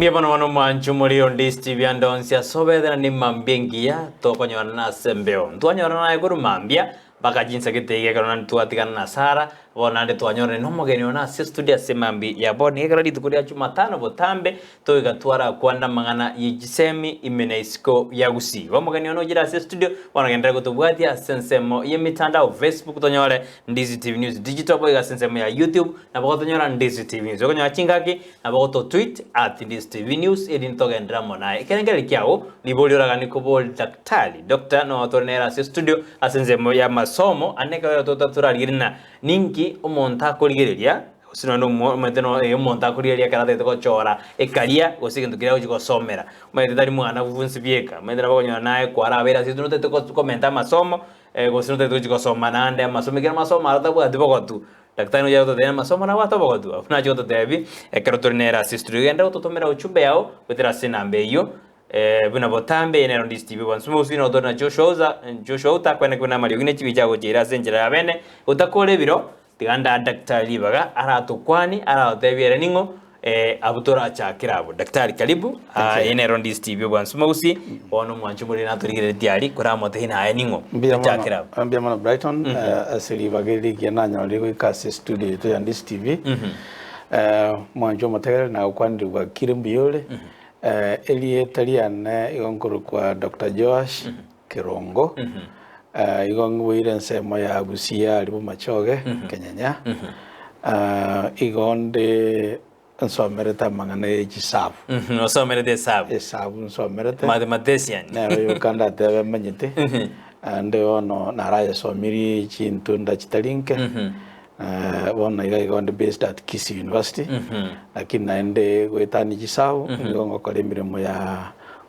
Mbuya mono mono mwanche omorero Ndisi TV ande onsi ase obethe na mambia engiya tokonyorana ase embeo. Ntwanyorana naye korwa mambia mpaka chinsa gete iga ekero naende twatigana na Sarah bono naende twanyorane na omogeni one ase estudio ase mambia ya bono iga ekero rituko ria Jumatano botambe togoika twarakwane amang'ana ye chisemi ime na isiko ya Gusii. Igo omogeni one ochire ase estudio bono genderera gotobwatia ase ensemo y'emitandao Facebook tonyore Ndisi TV News Digital boigo ase ensemo ya YouTube nabo gotonyora Ndisi TV News. Okonyora chingaki Nabo goto tweet at Ndisi TV News erinde togenderere amo naye. Ekerengererio kiago riborio oraganie koboria daktari, doctor, noyo tore nere ase studio ase ensemo y'amasomo ande ekero tota torarigereria ng'a ninki omonto akorigereria gose nonye omo omanyete no eh omonto akorigereria ekero atagete gochora ecareer gose egento keria agochi gosomera. Omanyete tari mwana bwonsi bieka, omanyete nabo okonyora naye kwarabeire ase intwe notagete go komenta amasomo gose notagete gochi gosoma naende amasomo ekero amasomo aro otabwati bogotu. Daktari nonya agototebia amasomo nabwate obogotu, abwo nache gototebia ekero tore nere ase estudio. Genda gototomera ujumbe yao goetera ase enamba eyio eh, buna botambe eye nero Ndisi TV bonsi mogusi nigo tore na Joshua Uza, Joshua Uta kwene kwene amariogi ne chibicha agochiira ase enchera ya bene gotakora ebiro tiga ndaa daktari ribaga aratokwanie aratotebie ere ning'o eh, abwo torachakere abwo. Daktari karibu, ah, eye nero Ndisi TV obwansu mogusi, bono omwancho more natorigereretie aria koramotebie naye ning'o Mbuya mono, tochakere abwo. mbuya mono Brighton eh, ase ribaga eri rigiya nanyorire goika ase studio yaito ya Ndisi TV. Eh, mwancho omotegereri nagokwanire bwakire mbuya ore. Eh, erieta riane igo nkorokwa Dr. Joash Kerongo. Eh, igo ng'iboire ensemo ya Gusii aria Bomachoge, Kenyenya. Eh, igo nde nsomerete amang'ana ya echisabu. Osomerete esabu. Esabu nsomerete. Mathematician. Nero yoka ndatebe manyete. Naende bono narayesomirie chintunda chitari nke. Eh, bono iga igo ndi based at Kisii University. Lakini naende goetania chisabu, nigo ngokora emeremo ya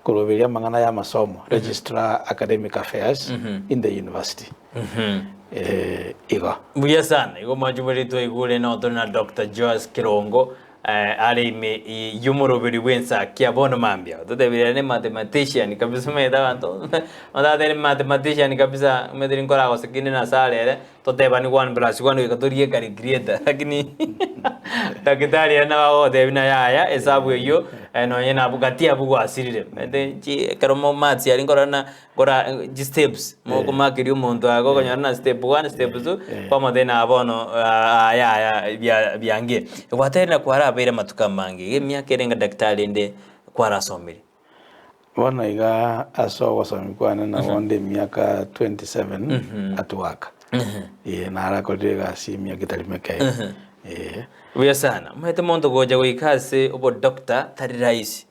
koroberia amang'ana ya amasomo, Registrar Academic Affairs in the university. Eh, igo. Mbuya sana. Igo mwanche bore twaigure no tore na Dr. Joas Kirongo eh, are ime y'omoroberi bw'ensakia bono mambia. Ototebire ere ne mathematician kabisa omanyete abanto otatebe mathematician kabisa omanyete ninkoragosa kende nasare ere totebani one plus one goika torigie calculator lakini daktari ere nabo agogotebia buna yaya esabu eywo nonye nabwo gati abwo gwasirire. Omanyete chi ekero mo maths aria nkorora buna kora chisteps mokomakeria omonto iga okonyora buna step one, step two, kwamotebia na bono aya aya bia biangire. Gwatebire na kwarabeire amatuko amange iga emiaka ere enga daktari rende kwarasomire. Bono iga ase ogosomi kwane nabo nde emiaka 27 at work. Ee, narakorire egasi emiaka etari meke iga. Ee. Buya sana. Omanyete omonto gocha goika ase obodoctor tari rahisi.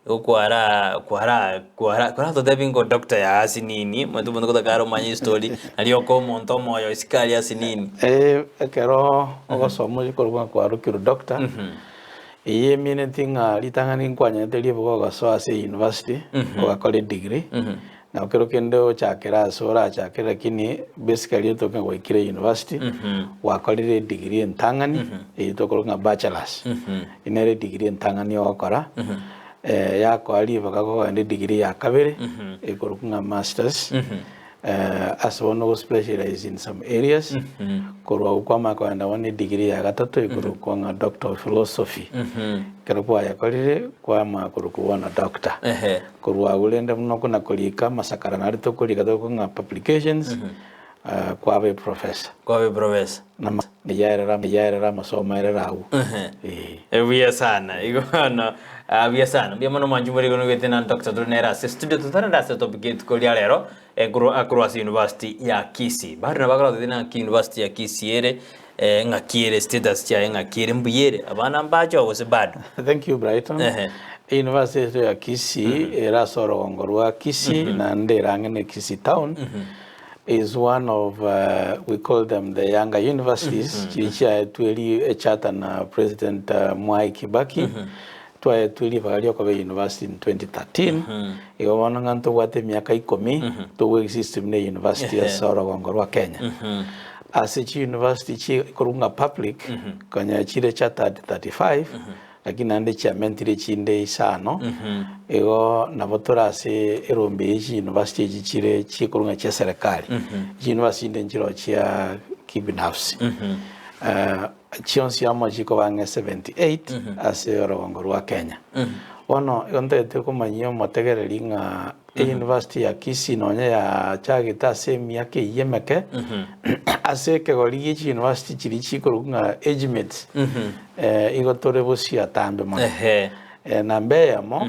Igo kwara kwara kwara koratotebie ng'a odoctor ya asinini, omanyete omonto gotaka are omanye history, nario okoa omonto omoyo isiko aria asinini. Ee, ekero ogosoma oche korwa ng'a kwarokirwe doctor, Eyio emineti ng'a ritang'ani nkwanyete ribuga ogosoa ase university, ogakora edegree, nabo kero kende ochakere ase orachakere lakini basically otoke ng'a gwaikire university, gwakorire edegree entang'ani, eyio tokoroka ng'a bachelors, eyio nere edegree entang'ani ogokora, yakoa ribaga kogenda edegree ya kabere, ekorokwa ng'a masters. Ase bono ogo specialize in some areas, korwa agwo kwamanya kogenda bono edegree ya gatato ekorokwa ng'a Doctor of Philosophy. Ekero kwayekorire kwamanya korokwa bono doctor. Korwa agwo rende buna okona korika amasakara naro tokorika tokorokwa ng'a publications, kwaba eprofessor. Kwaba eprofessor. Yaerera yaerera amasomo aerere agwo. Ee. Buya sana. Igo bono ah, buya sana. Mbuya mono mwanchi more igo nogete na Doctor tore nere ase studio totarende ase topic rituko ria rero ekorwa akorwa ase university ya Kisii. Bado nabo bakorotebia naki university ya Kisii ere eh, ng'aki ere status chiaye ng'aki ere mbuya ere abana mbache oo gose bado. Thank you Brighton. Ehe. University yaito ya Kisii ere ase orogongo rwa Kisii naende ere ang'e na Kisii town. Is one of we call them the younger universities chiria chiaetwe ri echarter na President Mwai Kibaki twaetwe ribaga riokoba university in 2013 igo bono ng'a ntobwate emiaka ikomi togo exist buna university ase orogongo rwa Kenya. Ase chi university chikorwa ng'a public konya chire chartered 35 Lakini naende chiamentire chinde isano, igo nabo tore ase erombe ye chiyunivasiti echi chire chikorwa ng'a chia serikali, chiyunivasiti chinde nchiroo chia kibinafsi. Chionsi amo chikoba ang'e 78 ase orogongo rwa Kenya. Bono igo ntagete komanyia omotegereri ng'a eyunivasiti ya Kisii nonye yachagete ase emiaka eyio emeke, ase ekegori gie chiyunivasiti chiria chikorokwa ng'a age mates, igo tore bosio atambe mono. Namba eyemo,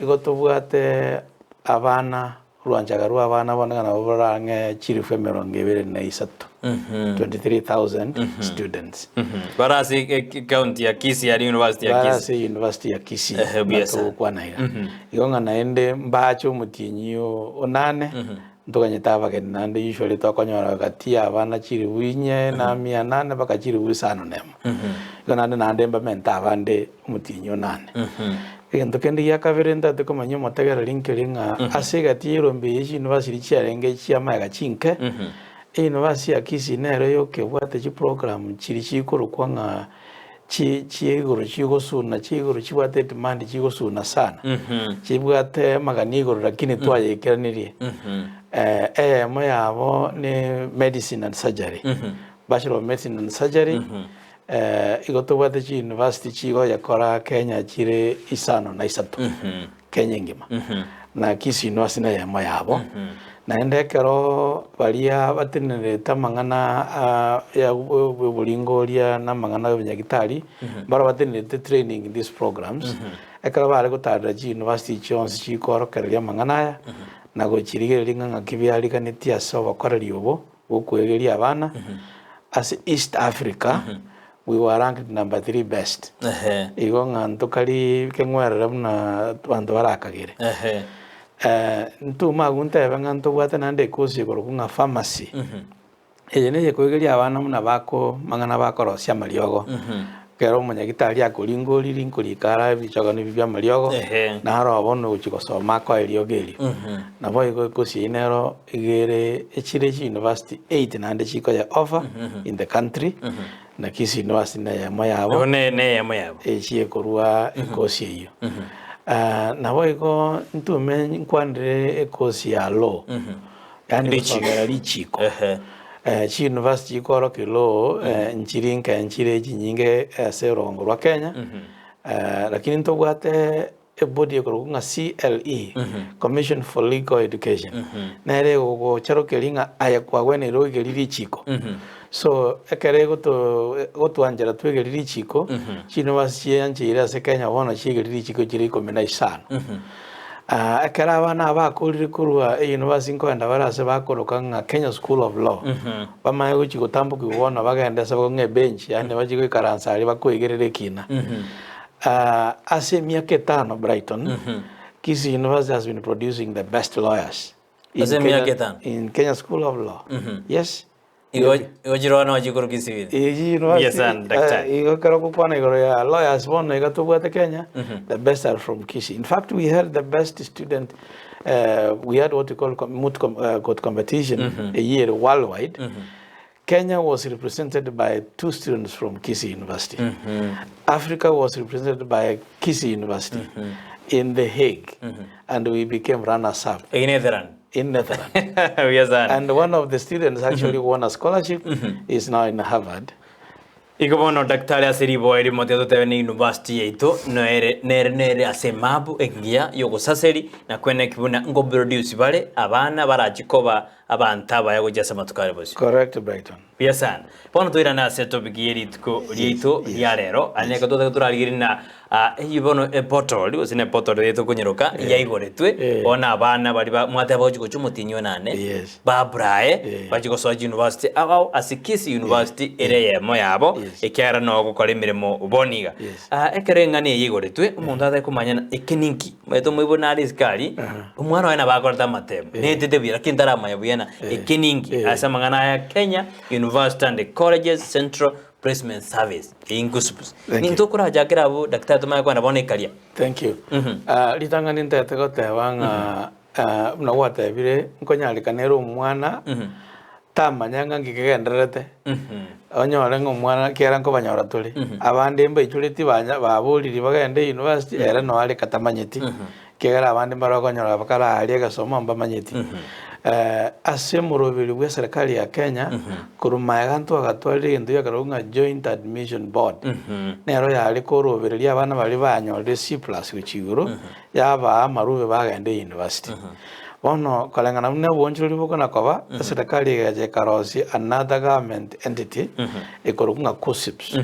igo tobwate abana Orwanchaga rw'abana bono nigo nabo rore ang'e chilifu emerongo ebere na isato, 23,000 students. Bare ase ecounty ya Kisii aria University ya Bare Kisii. ase University ya Kisii Ehe, buya sana. togokwana iga. Igo ng'a naende mbache omotienyi onane, ntoganyete abageni naende usually tokonyora gati ya abana chilifu inye na mia nane mpaka chilifu isano na emo. Igo naende naende mbamente abande omotienyi onane. Egento kende gia kabere ntagete komanya omotegereri nkeri ng'a ase egati y'erombe eye chiuniversity chiarenge chi'amaega chinke, eyunivasiti ya Kisii nero yoka ebwate chiprogram chiria chikorokwa ng'a chi chia igoro chigosuna chia igoro chibwate edemand chigosuna sana, chibwate amagani igoro lakini twayekeranirie. Eyemo yabo ni medicine and surgery, bachelor of medicine and surgery. Igo tobwate chiuniversity chigoyekora Kenya chire isano na isato, Kenya engima. Na Kisii University neyemo yabo. Naende ekero baria batenenerete amang'ana ya oboringoria na amang'ana ya obonyagitari, mbaro batenenerete training in these programs, ekero bare gotarera chiuniversity chionsi chikorokereria amang'ana aya, na gochirigereria ng'a ng'aki biariganetie ase obokoreri obo. Gokoegeria abana ase East Africa we were ranked number 3 best. Igo ng'a ntokari keng'werere buna abanto barakagere. Ntume agwo ntebe ng'a ntobwate naende ekosi ekorokwa ng'a pharmacy. Eye neye ekoegeria abana buna bako mang'ana bakorosia amariogo. Ekero omonyagitari akoringoriri nkorika ara ebichogo nibi bia amariogo, naro bono ogochia gosoma akoe eriogo erio. Naboigo ekosi eyio nero iga ere echire chiuniversity eight naende chikoya offer in the country, na Kisii University neyemo yabo. Igo ne neyemo yabo. Echie korwa ekosi eyio. Naboigo ntume nkwanere ekosi ya law. Yaani Richiko. gosomera richiko. Ehe. Chiuniversity chikorokia law nchiri nke nchire chinyinge ase orogongo rwa Kenya, lakini ntobwate ebody ekorokwa ng'a CLE, Commission for Legal Education, nere egogocharokeria ng'a aye kwagweneire oigerie richiko. So ekero egoto egotwanchera twegerie richiko, chiuniversity chiancheire ase Kenya bono chiaegerie richiko chire ikomi na isano. Ekero abana aba bakorire korwa eyunivasiti nkoenda bare ase bakoroka ng'a Kenya School of Law, bamanye gochia gotambokigwa bono bagende ase bakong'a ebench, yaani bachie goikaransa aria bakoigerera ekina. Ase emiaka etano Brighton, Kisii University has been producing the best lawyers in Ase emiaka Kenya, etano? in Kenya School of Law. Yes. Igo igo chiroa nochi korwa Kisii. Eyi Yes, and daktari. igo ekero ogokwana igoro ya lawyers bono iga tobwate Kenya, the best are from Kisii. In fact, we had the best student, we had what we call moot court competition eyio ere worldwide. Kenya was represented by two students from Kisii University. Africa was represented by Kisii University in The Hague, and we became runners up. Eyio Netherland. In Netherlands. Buya sana. And one of the students actually won a scholarship, is now in Harvard. Igo bono daktari ase riboa erimo tiga totebe ne university yaito nere nere nere ase emapu engiya yogosaseri na kweneki buna nkoproduce bare abana barachi koba abanto abaya gochia ase amatuko are bosio. Correct, Brighton. Buya sana. Bono toirane ase etopic ye rituko riaito ria rero, aye nigo totagete torarigererie ng'a ah, eyio bono eportal gose ne portal eye tokonyeroka yaigoretwe, Eh. bono abana baria ba mwateba bagochi gocha omotienyi onane, Yes. ba apply, Eh. bachie gosoa chiuniversity ao ao ase Kisii University ere eyemo yabo, Yes. ekiagera noo ogokora emeremo bono iga. Yes. Ah, ekero eng'ana eye igoretwe, omonto atari komanya ng'a eke ninki, omanyete omoibori nare isiko aria, omwana oye nabo akorete amatemo, netete buya lakini taramanya buya ng'a eke ninki, ase amang'ana aya Kenya University and Colleges Central Placement Service, eyio nkosupusu. Thank you. Ninto okorachakere abwo daktari tomanye kogenda bono ekaria. Thank you. Ritang'ani ntagete goteba ng'a buna gwatebire nkonyarekana ere omwana tamanya ng'a nki kegendererete, onyore ng'a omwana ekiagera nkobanyora tore, abande mbaichoreti banya baboriri bagende university ere noo are katamanyeti, ekiagera abande mbare okonyora bakare aria egesomo mbamanyeti. Ase omoroberi bw'eserekari ya Kenya, korwa magega ntwagatwarire egento giakarokwa ng'a Joint Admission Board, nero yare korobereria abana baria banyorire C plus gochia igoro, yabaa amarube bagenda eyunivasiti. Bono koreng'ana buna obonchorori bokona koba, eserekari egacha ekarosia another government entity ekorokwa ng'a KUCCPS.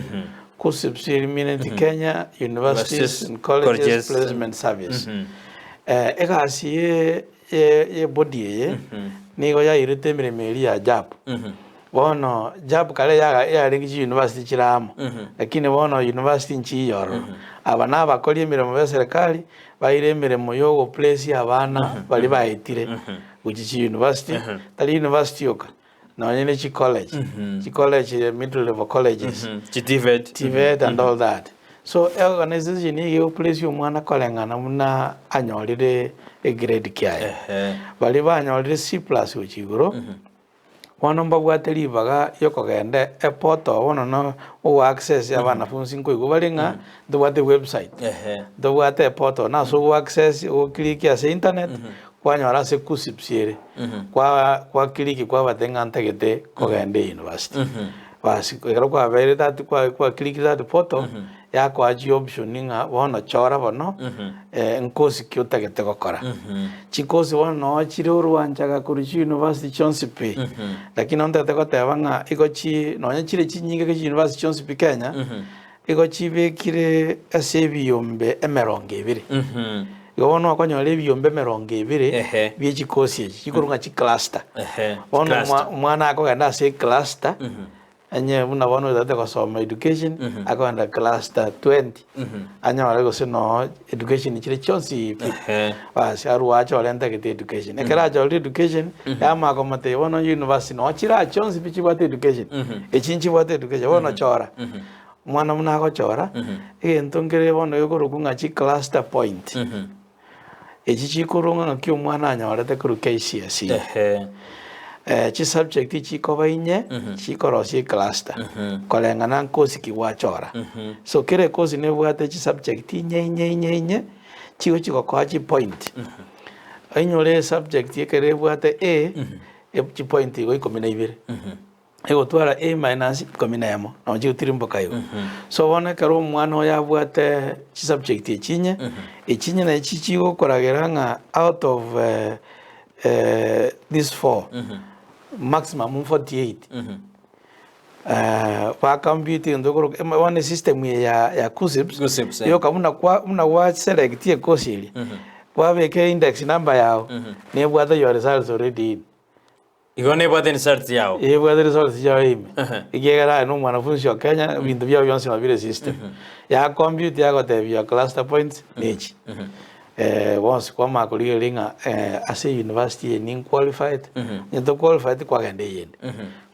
KUCCPS erimineti Kenya Universities and Colleges Placement Service. Egasi ye y'ebodi eye nigo yairete emeremo eria ya JAB. Bono JAB kare yaga yarenge chiyunivasiti chire amo, lakini bono university nchiiyo ororo. Aba nabakori emeremo b'eserekari baire emeremo ya ogoplace abana baria baetire gochia chiyunivasiti, tari university yoka, nonye ne chicollege, chicollege middle level colleges, Chi TVET. TVET and all that. So eorganization eye egoplace omwana koreng'ana buna anyorire egrade kiaye. Baria banyorire C plus gochia igoro, bono mbabwate ribaga riokogenda eportal bono no ogo access abanafunsi nkoigwa bare ng'a ntobwate website, ntobwate eportal nase ogo access ogoclick ase internet, kwanyora ase KUCCPS ere, kwa kwaclick kwabate ng'a ntagete kogenda eyunivasiti. Basi ekero kwabeire that kwa kwaclickire that portal, yakoa chioption ng'a bono chora bono nkosi ki otagete gokora. Chikosi bono noo chire orwanchaga korwa chiyunivasiti chionsi pi, lakini nonye ntagete goteba ng'a igo chi nonye chire chinyinge chiyunivasiti chionsi pi Kenya, igo chibekire ase ebiyombe emerongo ebere. Igo bono okonyora ebiyombe emerongo ebere Ehe. bie chikosi echi chikorwa ng'a chicluster. Ehe, Bono cluster. omwa- omwana akogenda ase ecluster, onye buna bono otagete gosoma education, akogenda cluster 20, anyore gose noo education chire chionsi pi. Ehe. Basi arwe achore ntagete education. Ekero achorire education, yamanya komotebia bono university noo chire aa chionsi pi chibwate education, echi nchibwate education, bono chora. Omwana buna agochora, egento nkere bono gekorokwa ng'a chicluster point, echi chikorwa ng'a ng'aki omwana anyorete korwa KCSE. Ehe. Chisubject chikoba inye, chikorosia ecluster, koreng'ana nkosi ki gwachora. So kera ekosi nebwate chisubject inye inye inye inye, chigochi gokoa chipoint. Oinyore esubject ekero ebwate A, chipoint igo ikomi na ibere. Egotwara A minus ikomi na emo, nabo chigotirimboka igo. So bono ekero omwana oyo abwate chisubject echi inye, echi inye nachi chigokoragera ng'a out of these four, maximum 48, bacompute egento okoroka bono esystem eye ya ya KUCCPS, KUCCPS, eh. yoka buna kwa buna gwaselect ekosi eria, kwabeka eindex number yago, nebwate your results already in. Igo nebwate results yao. Ebwate results chiao ime. Ehe. Ekiagera aye na omwanafunsi o Kenya, ebinto biao bionsi nabo bire system. Ya compute yagotebia cluster points nechi. Bonsi kwamanya korigereria ng'a ase university eye ninqualified, onye toqualified kwagenda eyende.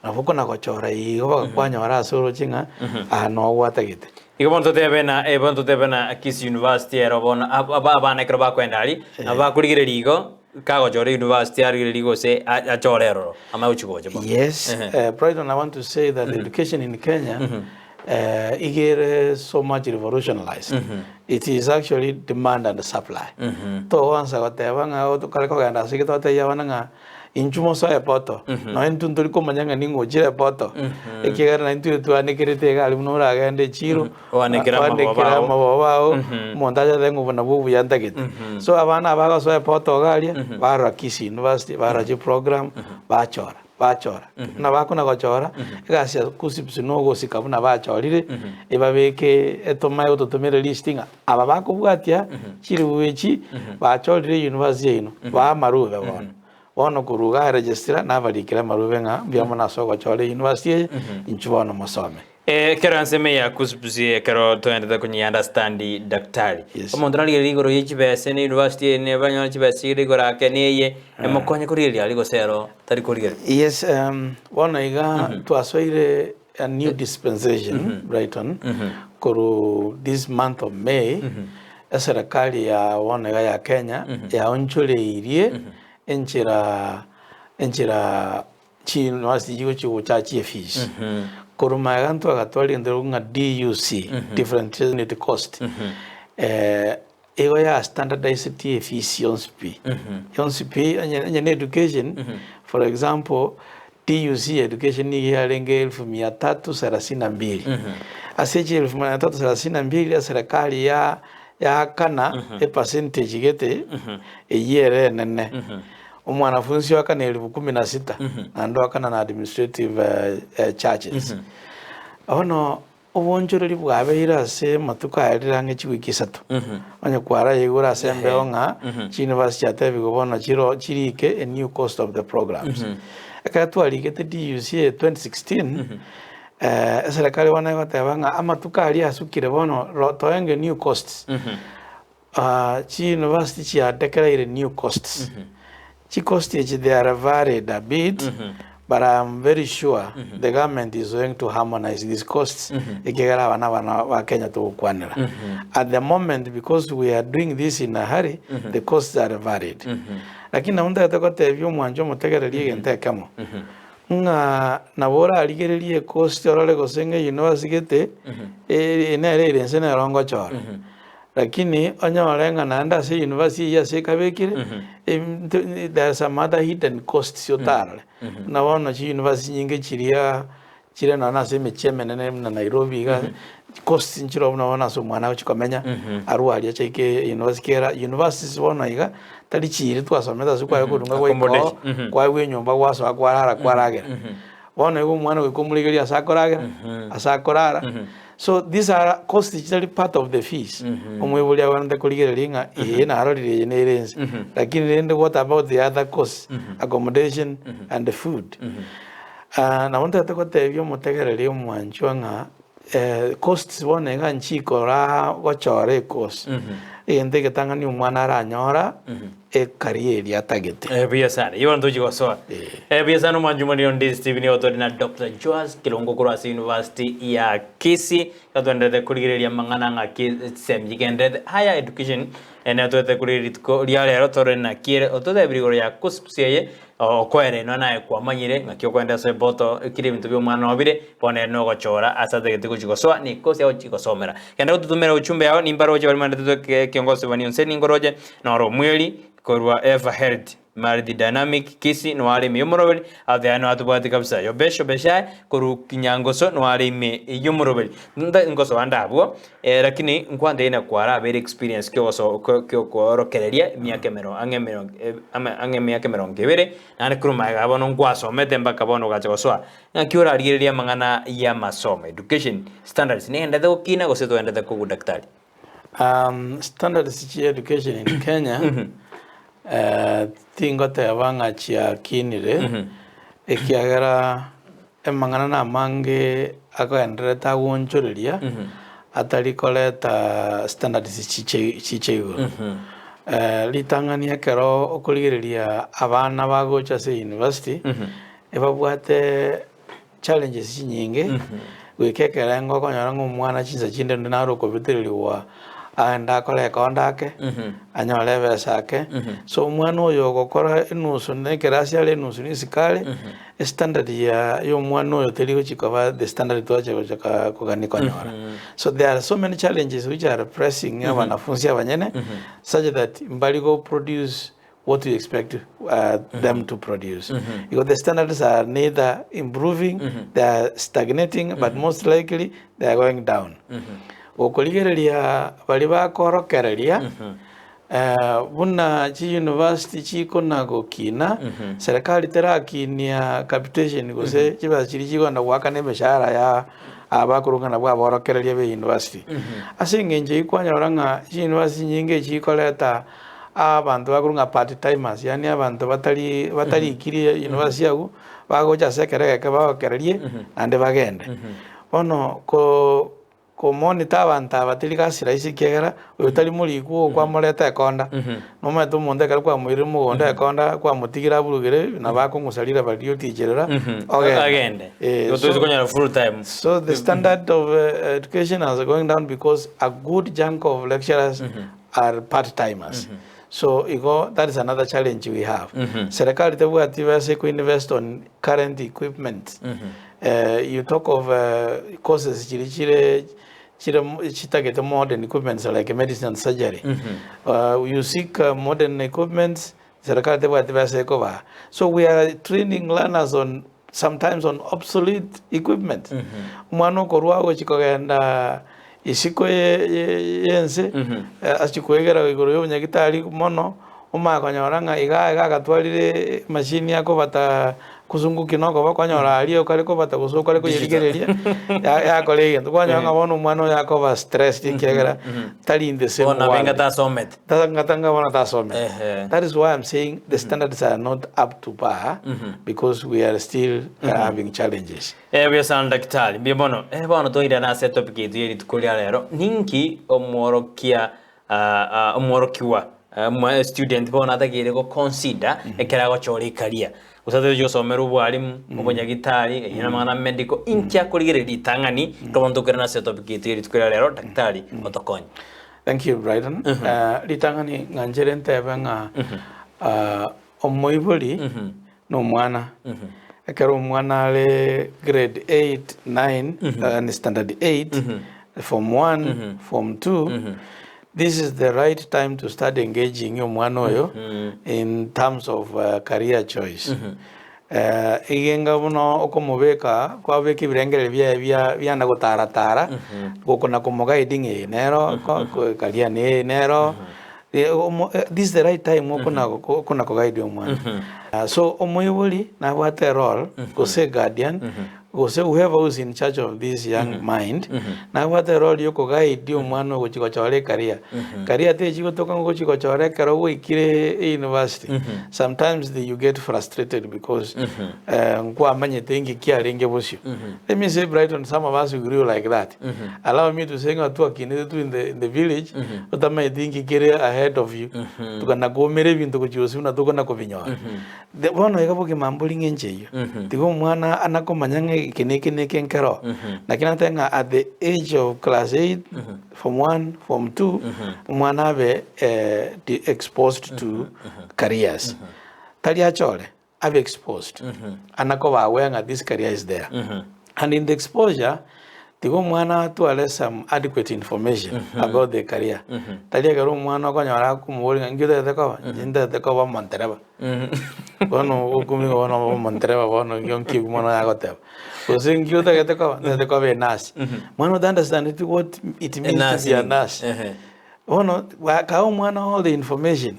Nabo okona gochora igo mpaka kwanyora ase oroche ng'a aa noo gwatagete. Igo bono totebe na eh, bono totebe na Kisii University ero bono ab- ab- abana ekero bakoenda aria, nabo bakorigereria igo. Kagochora university arigererie gose achore eroro amanye gochia gocha bono. Yes, Ehe. Brighton, I want to say that education in Kenya iga ere so much revolutionized. It is actually demand and supply. Togoansa goteba ng'a tokare kogenda ase eke twatebia abana ng'a inchuo mosoe epoto, nonya intwe ntori komanya ng'a ning'o ochire epoto, ekiagera naintwe twanekerete iga aria buna oragende echiro, Oanekere amaboba Oanekere ao. amaboba ao, omonto ache atebe ng'a obo nabwo obuya ntagete. So abana aba bagosoa epoto iga aria, barora Kisii University, barora chiprogram, bachora, bachora. Buna bakona gochora, egasi ya KUCCPS na ogosika buna bachorire, ebabeke etomae gototomera elist ng'a aba bakobwatia chiribu echi, bachorire university yaino, baa amarube bono. Bono korwa iga aregistera, nabarikere amarube ng'a mbuya mono ase ogochora eyunivasiti eye, inchuo bono mosome. Ekero ensemo eye ya KUCCPS ekero toendete konye understand daktari. Yes. Omonto narigereria igoro ye chibese ne university eye neba nyore chibesa chire igoro ake na eye, emokonye korigereria aria gose ero tari korigereria. Yes, bono iga twasoire a new dispensation, Brighton, korwa this month of May, eserekari ya bono iga ya Kenya yaonchoreirie enchera enchera Chiuniversity chigochia gochachia efees. Korwa magega ntwagatwara egento kerokwa ng'a DUC, Differentiated Unit Cost. Igo ya standardized efees yonsi pi, yonsi pi onye onye na education, for example, TUC education nigo yarenge elfu mia tatu thelathini na mbili. Ase chielfu mia tatu thelathini na mbili eserekari ya yaakana epercentage gete eywo ere enene. Omwanafunsi oakana elifu kumi na sita naende oakana na administrative charges. Bono Oboonchoreria bwabeire ase amatuko aerire ang'e chiwiki isato, onye kwarayeigure ase embeo ng'a chiuniversity chiatebigwe bono chiro chirike a new cost of the programs. Ekero twarigete DUC eye 2016, eserekari bono egoteba ng'a amatuko aria asukire bono ro toenge new costs. Chiuniversity chiadeclaire new costs. Chicost echi they are varied a bit but I am very sure the government is going to harmonize these costs ekiagera aba nabana ba Kenya togokwanera. At the moment because we are doing this in a hurry the costs are varied. Lakini nabo ntagete gotebia omwancho omotegereria egento ekemo ng'a nabo orarigererie ecost orore gose ng'a university gete nere ere inse nero ngochora. Lakini onyore ng'a naende ase university eyio ase ekabekire, there are some other hidden costs otarore. Buna bono chiuniversity chinyinge chiria chire nonya ase emechie emenene buna Nairobi iga, costs nchire buna bono ase omwana agochia komenya, arwe aria achaike university kera universities bono iga, tari chiiri twasomete ase kware korunga gwaika oo, kwaegwa enyomba gwasoa kwarara kwaragera. Bono igo omwana goika omorigererie ase akoragera, ase akorara. So these are costs chitari part of the fees. Omoibori agwenerete korigereria ng'a ee narorire eye nere ense. Lakini rende what about the other costs, accommodation and food. Nabo ntagete gotebia omotegereri omwanchwa ng'a costs bono iga nchikora gochora ecourse. Egento egetang'ani omwana aranyora. Ekaria eria atagete. Buya sana. Igo ntochi gosoa. Buya sana omwanchi omoriri onde Stephen nigo tore na Dr. Joas Kilongo korwa ase University ya Kisii. Iga twenderete korigereria amang'ana ng'aki chisemi chigenderete higher education nigo tobwate korigereria rituko ria rero tore naki ere ototebirie igoro ya KUCCPS eye okoerenwa naye kwamanyire ng'aki okoenda ase eboto ekire ebinto bia omwana obire bono ere nogochora ase atagete gochi gosoa ne course agochi gosomera. Genda gototomera ujumbe yao nimbaroche baria mwandetetwe ekiongosi bani onse ningoroche Noro omweri korwa Eva Health, Mardi Dynamic, Kisii noare ime y'omoroberi, Athea noatobwati kabisa, Yobesho Beshai korwa Kinyangoso noare ime y'omoroberi. Nta ngosoa nde abwo, eh, lakini nkwanteire na kwarabeire experience kiogoso kiokoorokereria emiaka emero ang'e emero ang'e emiaka emerongo ebere, naende korwa magega bono nkwasomete mpaka bono ogacha gosoa. Ng'aki orarigererie amang'ana y'amasomo, education standards, negenderete gokina gose togenderete kogwa daktari? Standards chia education in Kenya tingoteba ng'a chiakinire ekiagera amang'ana namange agoendererete agoonchoreria atari koreta standards chiche chiche igoro. Ritang'ani ekero okorigereria abana bagocha ase university ebabwate challenges chinyinge, goika ekerengo okonyora ng'a omwana chinsa chinde onde naro okobetererigwa aende akore ekonda ake, anyore ebesa ake. So omwana oyo ogokora enusu na ekerasi are enusu na isiko are, estandard ya ya omwana oyo teri gochi koba the standard twacha gocha kogania konyora. So there are so many challenges which are pressing abanafunsi abanyene, such that mbari go produce what we expect them to produce. Because the standards are neither improving, they are stagnating, but most likely they are going down. Gokorigereria baria bakorokereria buna chiuniversity chikona gokina, serikali terakinia capitation gose chibesa chiria chikogenda goakana emeshahara ya abakorokana nabwo aborokereria be university. Ase eng'encho eyio kwanyora ng'a chiuniversity chinyinge chikoreta Abanto bakorwa ng'a part timers, yaani abanto batari batarikiri university agwo, bagocha ase ekero egeke bagokererie naende bagende. Bono ko komonitor abanto aba teri gasi rahisi ekiagera oyo tari morikwo okwamoreta ekonda, nomanyete omonto ekero kwamoirire mogondo ekonda kwamotigire aburugere nabo akong'usa riraba riria oticherera ogende. Agende. Eh, Igo so toise konyora full time. so the standard of education has going down because a good chunk of lecturers are part timers so igo that is another challenge we have Serikali tebwati besa eko invest on current equipment you talk of courses chiria chire. chire chitagete modern equipments like medicine and surgery. You seek modern equipments, serikali tebwati besa ekobaa. So we are training learners on sometimes on obsolete equipment. Omwana okorwa agochi kogenda isiko ye ense achie koegera igoro ya obonyagitari mono, omanye konyora ng'a iga iga agatwarire emachine akobata kuzunguki na okoba kwanyora aria okare kobata gose okare koyerigereria yakora egento. Kwanyora ng'a bono omwana oyo akoba stressed ekiagera tari in the same Bono world. abenga tasomete. Tanga bono tasomete. That is why I'm saying the standards are not up to par because we are still having challenges. Eh, buya sana daktari, mbuya mono. Eh, bono toirane ase etopic yaito ye rituko ria rero, ninki omworokia omworokigwa student bono atakeire go consider ekero agochora ecareer. Gose atagete gosomera obwarimu, obonyagitari, eyio namang'ana medical, inki akorigereria ritang'ani ekero bono tokoirana ase etopic yaito ye rituko ria rero, daktari otokonye. Thank you Brighton. Ritang'ani ng'anchere ntebe ng'a omoibori na omwana, ekero omwana are grade 8, 9, and standard 8, form 1, form 2, this is the right time to start engaging omwana oyo in terms of career choice. Egenga buna okomobeka, kwabeka ebirengererio biaye bia biana gotaratara, gokona komoguide ng'a eye nero career neye nero, this is the right time okona okona koguide omwana. So omoibori nabwate erole gose eguardian, gose whoever who is in charge of this young mind, nabwate erole ya okoguide omwana ogochia gochora ecareer. Career techi gotoka ng'a ogochia gochora ekero gwaikire university, sometimes the you get frustrated because nkwamanyete inki kiarenge bosio. Let me say Brighton, some of us we grew like that. Allow me to say ng'a twakinete tu in the, in the village, otamanyeti inki kere ahead of you, tokana koumera ebinto gochia bosio buna tokona kobinyora. The bono iga bogima mbori ng'encho eyio. Tiga omwana ana komanya ng'a eke na eke na eke nkero. Naki natebe ng'a at the age of class 8, form 1, form 2, omwana abe exposed to careers. Tari achore, abe exposed. Ana koba aware ng'a this career is there. And in the exposure, tiga omwana atware some adequate information about the career. Tari ekero omwana okonyora akomoboria ng'a inki otagete koba, inche ntagete koba omontereba. Bono okumia bono omontereba bono inki nki omwana oyo agoteba. Gose inki otagete koba, ntagete koba enurse. Mwana ota understandeti what it means to be a nurse. Bono kaa omwana all the information,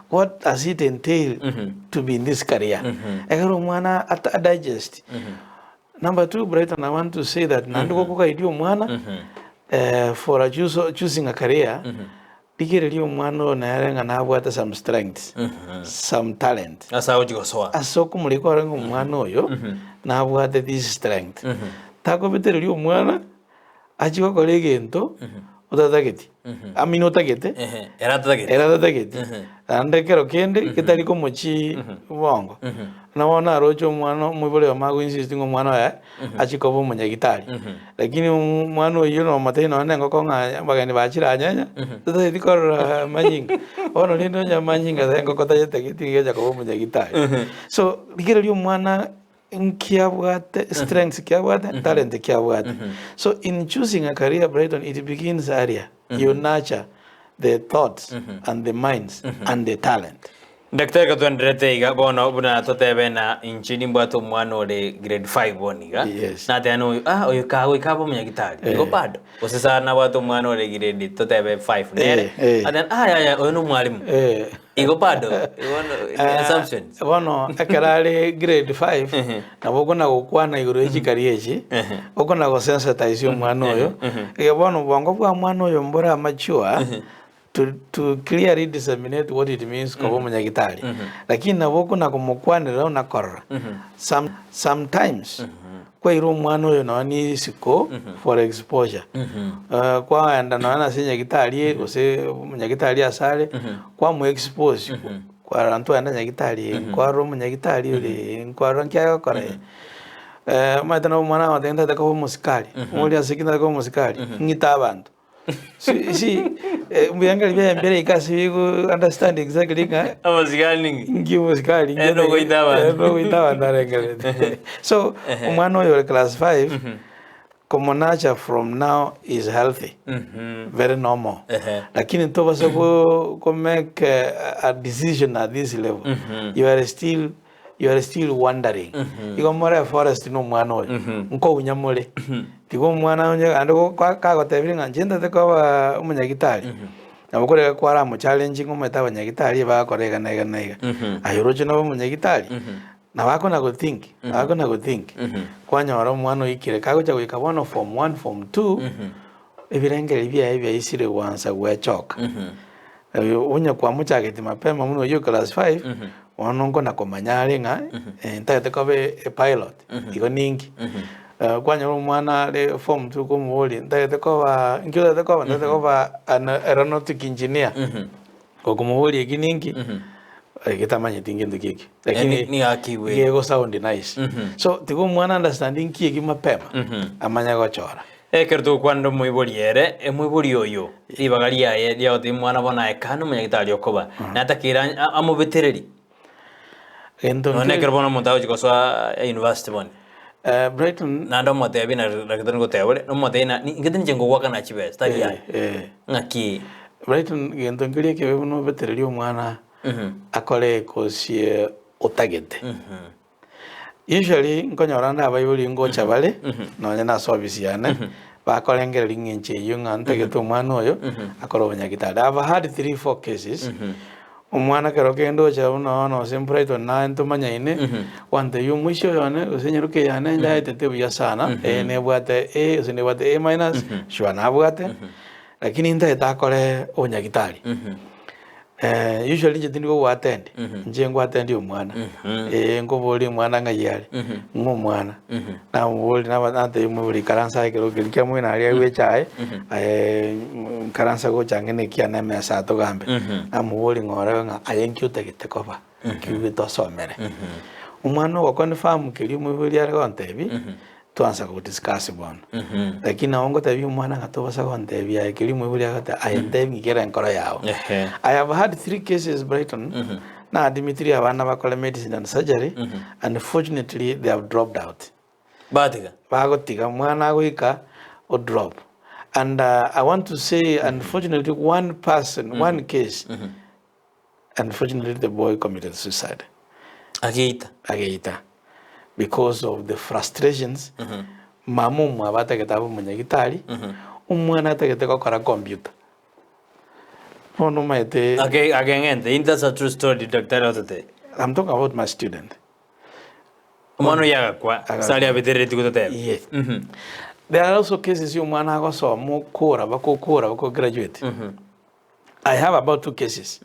what does it entail to be in this career. Ekero omwana ata digest. Number two, Brighton, I want to say that naende gokogaidia omwana for a choose, choosing a career, rigereria omwana oyo nere ng'a nabwate some strengths, some talent. Ase agochia gosoa. Ase okomorika ore ng'a omwana oyo nabwate this strength. Takobetereria omwana achie gokora egento otatageti, I mean otagete, Ehe, ere atatageti. ere atatageti. Naende ekero kende getari komochii bongo. Buna bono naroche omwana omoibori oyomo ago insist ng'a omwana oye achie koba omonyagitari. Lakini omwana oyio nomotebia nonye na engoko ng'a abageni bachire anyenya, totageti korora amanyinga. Bono rende onye amanyinga ase engoko tayetageti nigo egocha koba omonyagitari. So rigereria omwana nki abwate, strengths ki abwate, talent ki abwate. So in choosing a career Brighton it begins earlier, you nurture the thoughts and the minds and the talent. Daktari gotwenderete iga bono buna totebe na inche nimbwate omwana ore grade 5 bono iga. Yes. Nateba na oyo ah oyo kagoika abe omonyagitari igo bado. Gose sana nabwate omwana ore grade totebe 5 nere. Eh, eh. Ateba ah yaya oyo nomwalimu. Eh. Igo bado bono assumptions. Bono ekero are grade 5 nabo okona gokwana igoro ye chikari echi okona gosensitize omwana oyo iga bono obongo bwa omwana oyo mbore amature to clearly disseminate what it means koba omonyagitari lakini nabo okona komokwanera ona korora some sometimes kwaira omwana oyo nonya na isiko for exposure kwaenda nonya na ase nyagitari gose omonyagitari ase are kwamoa expose kwarora ntwaenda nyagitari eye nkwarora omonyagitari ore ee nkwarora nki agokora ee omanyete nabo omwana agoteba ntagete koba omosikari omoborie ase ki ntagete koba omosikari ng'ite abanto. See, see, ebirengererio biaye mbire ika ase bigo understand exactly ng'a Omosigari ning'o? nki omosikari Eh, nogoita abanto. nogoita abanto arengererete. So, omwana oyo ore class 5, Komonacha from now is healthy, very normal. Lakini tobasa go go make a decision at this level. You are still you are still wondering. Igo more forest na omwana oyo. Nkounya more. Tiga omwana onye ande kagotebire ng'a inche ntagete koba omonyagitari. Nabo korega kwaramo challenge ng'a omanyete abanyagitari ebagokora iga na iga na iga. Aye oroche nobe omonyagitari. Nabo akona go think, nabo akona go think, kwanyora omwana oikire kagocha goika bono form one, form two, ebirengererio biaye biaisire gwansa gwechoka. Onye kwamochageti mapema buna oyio class five, bono nkona komanya are ng'a ntagete koba epilot, igo ninki. Kwanyora omwana are form two okomoboria ntagete koba nki otagete koba, ntagete koba an aeronautic engineer. Gokomoboria eki ninki, getamanyeti ngento ki eki. Lakini Nigo akigwete. gego sound nice. So tiga omwana understand nki eki mapema, amanye gochora. Ekero togokwanera omoibori ere, omoibori oyo ribaga riaye riagotebia omwana bono aye kane omonyagitari okoba, natakeire amobetereri. Gento Nonye nkere ekero bono omonto agochia gosoa university bono, Brighton naende omotebie na daktari ngoteba ore, omotebie na ingete ninche ngogoakana chibesa tari eh, aye, eh. ng'aki Brighton gento nkeri ekebe buna obetererie omwana akore ekosi otagete. Usually nkonyora nde abaibori ngocha bare nonye na ase ofisi yane bakorengereria ng'a inche eyio ng'a ntagete omwana oyo akore obonyagitari. I've had three four cases omwana ekero kende ocha buna bono gose Brighton naye ntomanyaine gwantebia omoisia oyo one gose enyaroka eye yane njaetete buya sana eye nebwate A gose nebwate A minus sure nabwate lakini ntagete akore obonyagitari. Usually inche tindi kogoattend, inche ngoattendi omwana, eh nkoboria omwana ng'ai are, ng'a omwana, namoboria naba natebia omobori ikaransa aye ekero keria kia moino aria aigwe echae, aye ikaransa gocha ang'e na ekiane emesa aa togambe, namoboria ng'a orebe ng'a aye nki otagete koba, nki obete osomere. Omwana ogoconfirm keria omoibori are gontebia, Twansa go discuss bono. Lakini nabo ngotebia omwana ng'a tobasa gontebia aye keria omoibori agoteba aye ntebi ng'ikere enkoro yao. Ehe. I have had three cases Brighton, na admitiri abana bakore medicine and surgery, unfortunately they have dropped out. Batiga. Bagotiga omwana agoika o drop. And I want to say unfortunately one person, one case, Unfortunately the boy committed suicide. Ageita. Ageita because of the frustrations mama omwabo atagete abe omonyagitari omwana atagete gokora computer bono omanyete Age ageng'ente in that's a true story daktari ototebia. I'm talking about my student. Omwana oyio agakwa ase aria abetereretie gototebia. Yes. There are also cases ya omwana agosoma okora baka okora baka ograduate. I have about two cases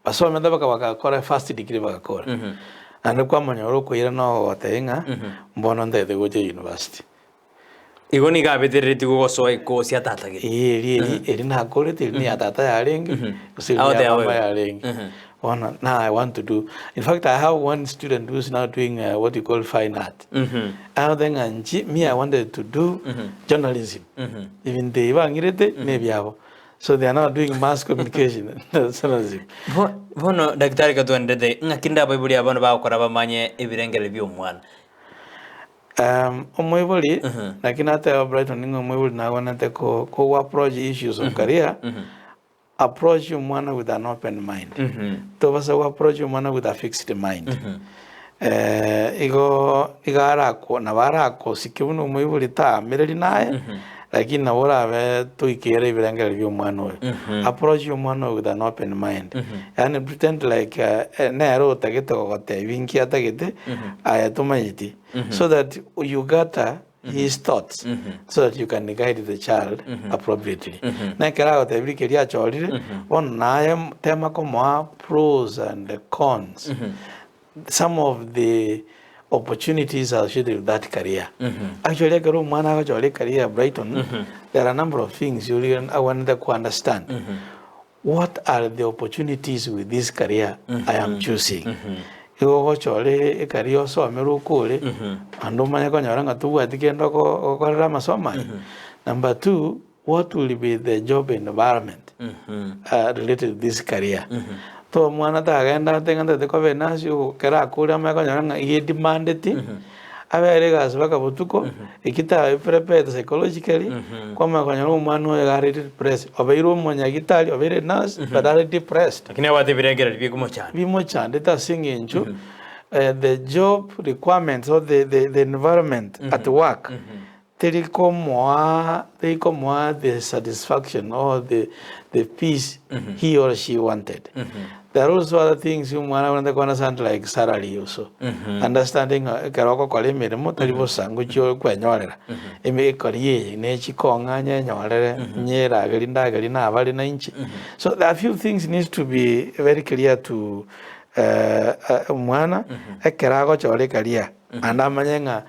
basomete baka bagakora first degree bagakora naende kwamonyora okoira na ogotebia ng'a mbono ntagete gocha university. Igo nigo abetereretie gogosoa ekosi atatagete. Ee eri eri eri nakorete eri neya tata yarenge gose eri neya Agoteba mama boigo. yarenge bono now I want to do in fact I have one student who is now doing what you call fine art agoteba ng'a inche me I wanted to do journalism ebinto ebi bang'irete nebiabo. So they are now doing mass communication journalism. Bono daktari katwenderete ng'aki nde abaibori aba bono bagokora bamanye ebirengererio bia omwana. Omoibori naki nateba Brighton ng'a omoibori nagwenerete ko ko approach issues of career approach omwana with an open mind tobasa go approach omwana with a fixed mind Igo igo arako nabo arakosike buna omoibori taamereri naye, lakini nabo orabe toikere ebirengererio bia omwana oyo. Approach omwana oyo with an open mind, yaani pretend like nere otagete gogotebia inki atagete, aye tomanyeti, so that you gather his thoughts so that you can guide the child appropriately. Na ekero agotebirie keria achorire, bono naye tema komoa pros and cons. Some of the opportunities associated with that career. Actually ekero omwana agochora ecareer ya Brighton, there are a number of things you really agwenerete ko understand. What are the opportunities with this career I am choosing? Igo ogochora ecareer osomere okore, naende omanye konyora ng'a tobwati kende oko ogokorera amasomo aya. Number two, What will be the job environment related to this career? To omwana tagenda ate ng'a ntagete koba enurse ekero akure amanye konyora ng'a iga edemandeti. Abere egasi mpaka botuko, eki tabe prepared psychologically, kwamanya konyora omwana oyo iga are depressed, obeire omonyagitari, obeire nurse, but are depressed. Lakini abwate ebirengererio bikomochanda. Bimochandete ase eng'encho the job requirements or the, the, the environment at work teri komoa teri komoa the satisfaction or the, the peace he or she wanted. There are also other things omwana abwenerete ko understand like salary also. Understanding ng'a ekero ogokora emeremo tari bosa ngochia okwenyorera. Eme ekori eye ne chikong'a nyenyorere, nyerageri ndageri nabare na inche. So there are few things needs to be very clear to omwana ekero agochora ecareer naende amanye ng'a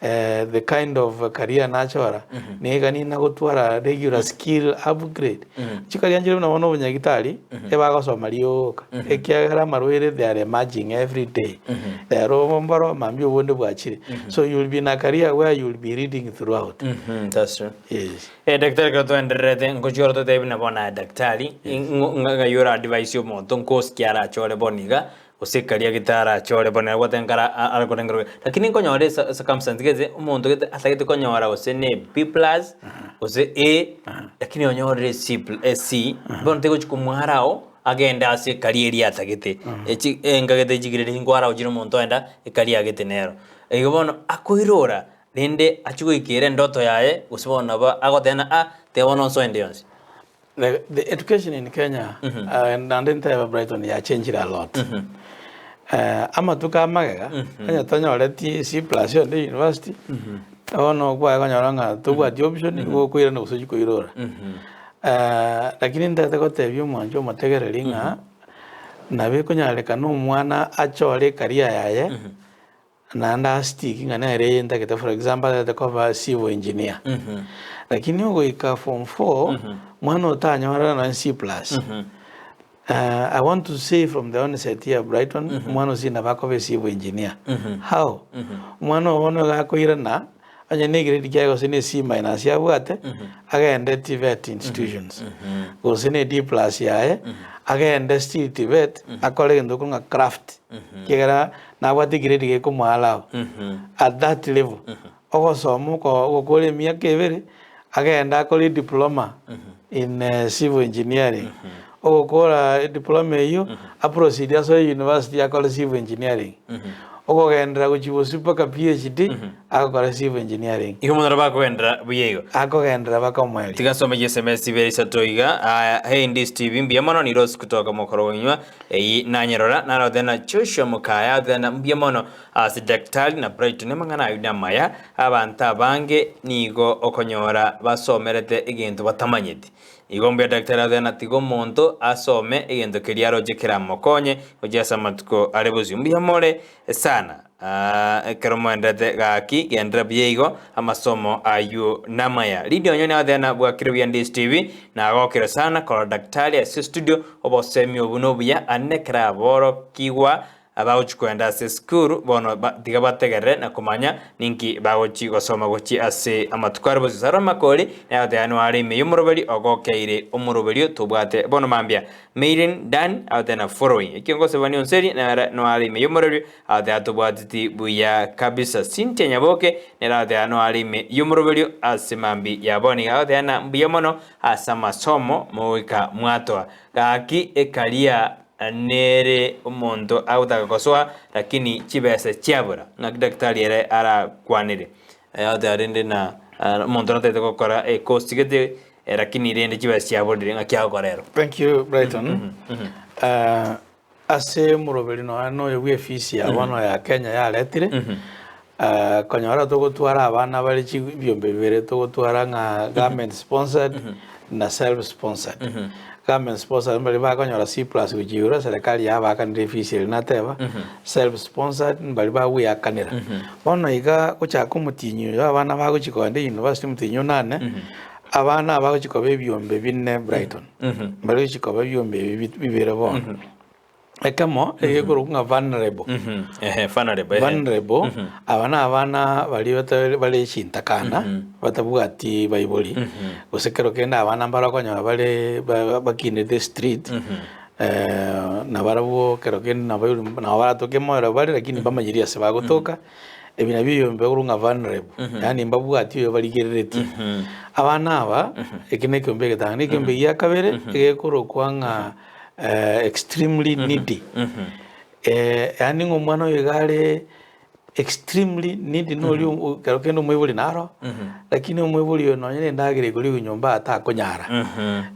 the kind of career nachora niga ninagotwara regular skill upgrade. Chicareer nchire buna bono obonyagitari ebagosoma rioka ekiagera amarwaire they are emerging every day. Rero mboro mambia obonde bwachire. So you will be in a career where you will be reading throughout. That's true. Yes. Eh, daktari ekero twaendererete ngochia oro totebi buna bono aye daktari, ng'a ng'ai ora advise omonto nkosiki arachore bono iga, gose karia gete arachore bono nere gwateba nkara arekorengerwa lakini nkonyora esa circumstance gete omonto gete atagete konyora gose ne B plus, gose A, lakini onyorire C pl C, bono tegochi komwarao agende ase ekaria eria atagete, echi engagete chigiredi nkwara ochire omonto oenda ekaria agete nero. Igo bono akoirora Rende achie goikera endoto yaye, gose bono nabo agoteba ng'a ah, tiga bono nsoe ende yonsi. The, the education in Kenya naende ntebe Brighton yachenchire a lot. Amatuko amagega onye tonyoreti C plus onde university bono okwaye konyora ng'a tobwati option igo okoirana gose ochie koirora. Lakini ntagete gotebia omwancho omotegereri ng'a nabo ekonyarekana omwana achore ecareer yaye. Naende asitiki ng'a nere eye ntagete for example atagete koba civil engineer lakini ogoika form four mwana otanyorera nonye C plus I want to say from the onset here Brighton omwana osiri nabo akoba ecivil engineer how? Omwana obo bono iga akoirana onye ne egrade kiaye gose ne C minus abwate agende TVET institutions gose ne D plus yaye agende still TVET akore egento okorwa ng'a craft ekiagera Nabwate egrade gekomoallow at that level ogosoma oko ogokora emiaka ebere agende akore ediploma in civil engineering ogokora ediploma eywo aproceed asoe university akore civil engineering okogenderera gochia bosio mpaka PhD agokora civil engineering. Igo mono bakogenderera buya igo. Akogenderera mpaka omoerio. Tiga nsome chiSMS ibere isato iga. Aya, hey Ndisi TV mbuya mono ni Rose kutoka Mokorogonywa. Eyio nanyerora, narote na Joshua mokaya ateena mbuya mono ase Daktari na Brighton amang'ana ayio namaya, abanto abange nigo okonyora basomerete egento batamanyeti. Igo mbuya Daktari ateena tiga omonto asome egento keria aroche keramokonye gochia ase amatuko are bosio. Mbuya more sana. Ekero moenderete gaki genderera buya igo amasomo ayio namaya. Lydia Onyoni agoteena bwakire buya Ndisi TV nagokire sana korora daktari ase studio obosemi obu nobuya ande ekero aborokigwa abagochi koenda ase esukuru bono tiga bategerere na komanya ninki bagochi gosoma gochia ase amatuko are bosio. Sarah Makori naye agoteeba noare ime yomoroberi ogokeire omoroberio tobwate bono mambia. Maureen Dan agoteeba na following ekio ngosebania onseri nere noare ime yomoroberio Agoteeba tobwateti buya kabisa. Cynthia Nyaboke nere agoteeba noare ime yomoroberio ase mambi ya bono iga agoteeba na mbuya mono ase amasomo mogoika mwatoa. Gaki ekaria nere omonto agotaka kosoa lakini chibesa chiabora. Ng'aki daktari ere arakwanere. Agoteeba rende na omonto natagete gokora ecourse gete lakini rende chibesa chiaborire ng'aki agokora ero. Thank you Brighton. Ase omoroberi nonya noyo bw'efisi ya bono ya Kenya yaretire, konyora togotwara abana bare ebiombe bibere togotwara ng'a government sponsored na self sponsored. Government sponsored mbaria bakonyora C plus gochia igoro eserekari yabakanire efisi eria nateba, self sponsored mbaria bagweakanera. Bono iga gochaka omotienyi oyo abana bagochia kogenda university omotienyi onane, abana aba bagochia koba ebiombe bine Brighton. Mbare gochia koba ebiombe ebi bibere bono. Ekemo egekorokwa ng'a vulnerable. Ehe, vulnerable, ehe. Vulnerable, aba na abana baria bare chintakana, batabwati baibori, gose kero kende abana mbare okonyora bare bakinete street, nabarabwo kero kende nabo nabo baratoke moyo bare lakini mbamanyiri ase bagotoka. Ebi nabio ebiombe korwa ng'a vulnerable, yaani mbabwati oyo barigereretie. Abana aba, eki na ekiombe egetang'ani, ekiombe gia kabere, egekorokwa ng'a extremely needy. Yaani ng'a omwana oyo iga are extremely needy na oria ekero kende omoibori naro, lakini omoibori oyo nonye na endagera ekoriegwa nyomba atakonyara.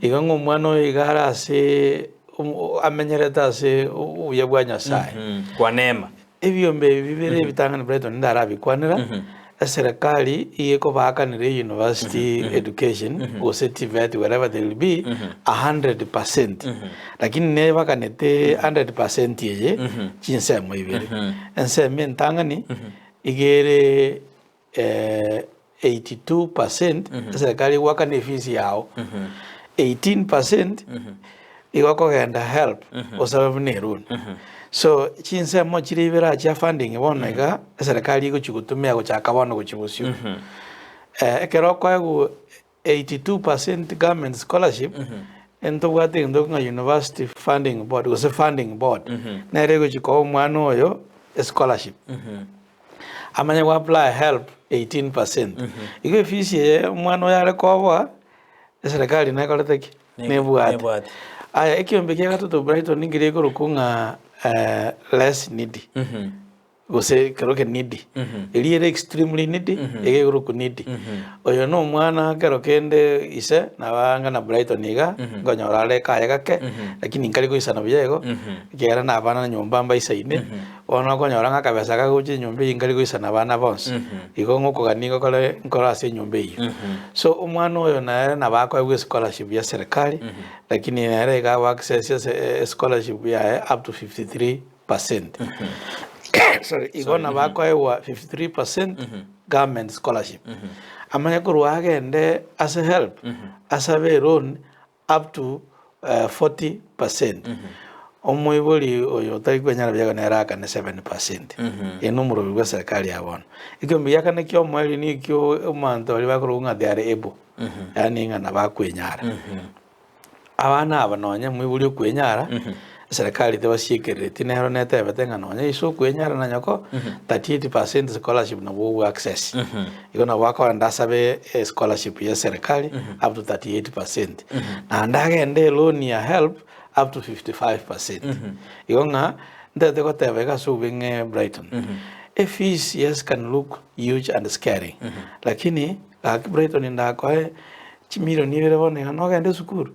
Iga ng'a omwana oyo iga are ase amenyerete ase obuya bwa Nyasaye. Kwa neema. Ebiombe ebi bibere ebitang'ani Brighton ndarabikwanera, eserekari iga ekobaakanera university education gose TVET wherever they will be 100%. Lakini nebakanete 100% eye chinsemo ibere. Ensemo entang'ani iga ere 82% eserekari egoakana efees yao, 18% igo okogenda help osabe buna eloan. So chinsemo chiria ibere aa chia funding bono iga eserekari egochi gotumia gochaka bono gochia bosio. Ekero okoegwa 82% government scholarship ntobwate egento ng'a university funding board gose funding board nere egochi koa omwana oyo escholarship. Amanye go apply help 18%. Igo efees eye omwana oyo are koboa, eserekari nekorete ki? Nebwate. Nebwate. Aya ekiombe kia gatato Brighton nkeri ekorokwa ng'a less needy gose keroke needy. Eria ere extremely needy, ege ekorokwa needy. Oyo na omwana kero kende ise nabo anga na Brighton iga, nkonyora are kaye gake, lakini nkari goisana buya igo, ekiagera na abana nyomba mbaisaine. Bono okonyora ng'a akabesa kagocha enyomba eyio nkari goisana abana bonsi, igo ng'okogania ngokore nkore ase enyomba eyio. So omwana oyo nere nabo akoegwa escholarship ya serikali, lakini nere iga ago access ase escholarship yaye up to 53%. Sorry, igo nabo akoegwa 53% government scholarship. Amanye korwa agende ase help, asabe eloan up to 40%. Omoibori oyo otari kwenyara buya nere aakane 7%. Eye nomorobio bwa serikali ya bono. Ekeombe gia kane kia omoerio nikio omonto baria bakorokwa ng'a they are able, yaani ng'a nabakwenyara. Abana aba nonye moibori okwenyara, eserikali tebasiekerereti nero netebete ng'a nonye ise okwenyara na nyoko, 38% scholarship nabo ogo access. Igo nabo akogenda asabe escholarship ya eserekari up to 38%. Naende agende eloan ya help up to 55%. Igo ng'a ntagete goteba iga ase obong'e Brighton, efees yes can look huge and scaring, lakini gaki Brighton ndakoe chimilion ibere bono iga nogende esukuru.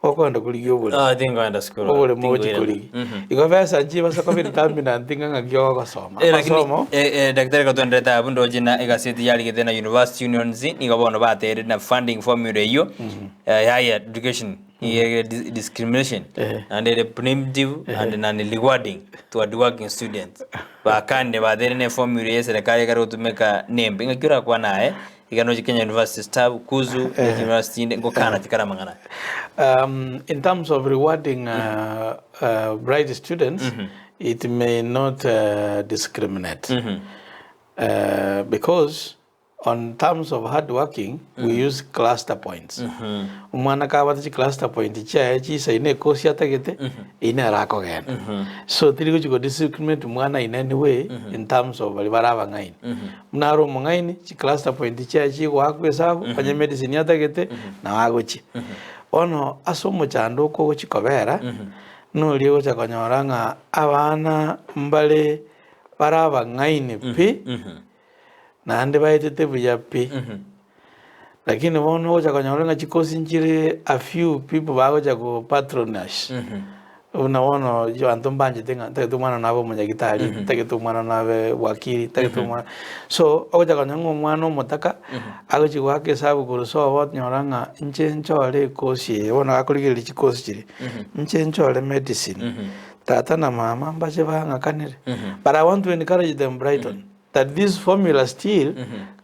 Okoenda korigia oboremo. Ah, tinkoenda sukuru. Oboremo ogochi Tinkoirana. korigia. Igo besa nchibasa koba determinant ng'a ng'aki ogosoma. Eh, lakini Amasomo, eh, eh, daktari gotwenderete abwo ndoche na egaseti yarigete na university unions nigo bono baterire na funding formula eyio eh, higher education eh, discrimination Eh. and ere punitive and non rewarding to hardworking students bakande baterire na eformula ya eserekari ekare gotumeka nembe ng'aki orakwane aye Iga noche Kenya University staff, KUSU, ne university inde ngokana chikare amang'ana aya. In terms of rewarding bright students, it may not discriminate because on terms of hard working, we use cluster points. Omwana kabwate chi cluster point chiaye chisaine ekosi atagete, eyio nere akogenda. So tiri gochi ko discriminate mwana in any way in terms of baria bare abang'aini. Buna are omong'aini, chicluster point chiaye chigoakwa esabu, onye medicine atagete, nabo agochia. Bono ase omochando oko ogochia kobera, noria ogocha konyora ng'a abana mbare bare abang'aini pi, naende baetete buya pi, lakini bono ogocha konyora ng'a chikosi nchire a few people bagocha ko patronize. Buna bono abanto mbanchete ng'a ntagete omwana one abe omonyagitari, ntagete omwana one abe wakili, ntagete omwana so ogocha konya ng'a omwana omotaka, agochi goaka esabu korwa sobo onyora ng'a inche nchore ekosi eye, bono gakorigereria chikosi chiria, inche nchore medicine, tata na mama mbache bang'akanere, but I want to encourage them Brighton, that this formula still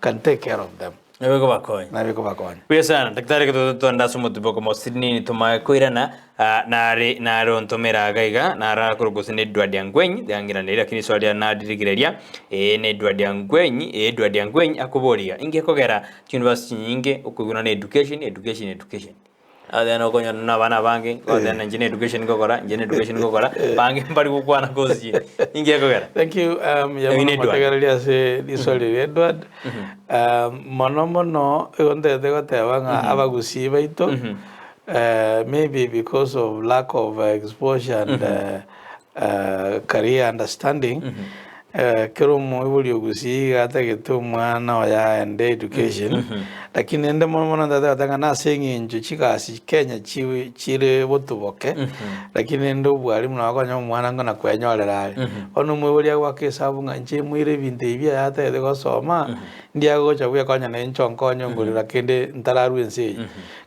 can take care of them. Nabo ekobakonya. Nabo ekobakonya. Buya sana, Daktari ekero totwende ase omotuboko mosinini tomae koirana, ah, nare nare ontomera iga iga, nare akorokwa gose ne Edward Angwenyi, tiang'iraneria lakini eswali riane naririgereria, ee ne Edward Angwenyi, ee Edward Angwenyi akoboria iga, inki gekogera chiuniversity chinyinge okoigwana na education, education, education? Then okonyora na abana abange, goteba inche na education ngokora, inche na education ngokora, bange mbari gokwana course chinde. Ninki gekogera? Thank you um, Ebi mono na Edward. motegereri ase riswali riria Edward. Um, mono mono igo ntagete goteba ng'a abagusii baito eh, maybe because of lack of exposure and eh, eh, career understanding eh, kera omoibori o Gusii iga atagete omwana oye aende education lakini rende mono mono ntagete goteba ng'a nase eng'encho chigasi Kenya chiwe chire botuboke lakini rende obwarimu nabo okonyora omwana ng'a nakwenyorera are. Bono omoibori agoaka esabu ng'a inche moire ebinto ebi biaye atagete gosoma, ndiaye gocha bwekonya naye inche onkonye ongorere kende ntararwa ense eye.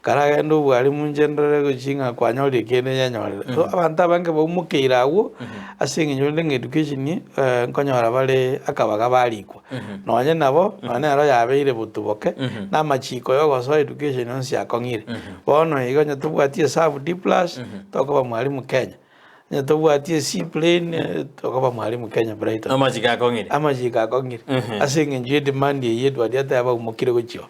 Karagende obwarimu inche ndore gochia ng'a kwanyorire kende nyenyorere. So abanto abange baumokeire agwo, ase eng'encho rende ng'a education nkonyora bare akabaga barikwa. Nonye nabo, nonye nero yabeire botuboke, na amachiko ya ogosoa education onsi akong'ire. Bono iga onye tobwati esabu D plus, tokoba mwalimu Kenya. Onye tobwati ec plain, tokoba mwalimu Kenya Brighton. Amachiko akong'ire. Amachiko akong'ire. Ase eng'encho ye demand eyio Edward ateba baumokire gochia oo.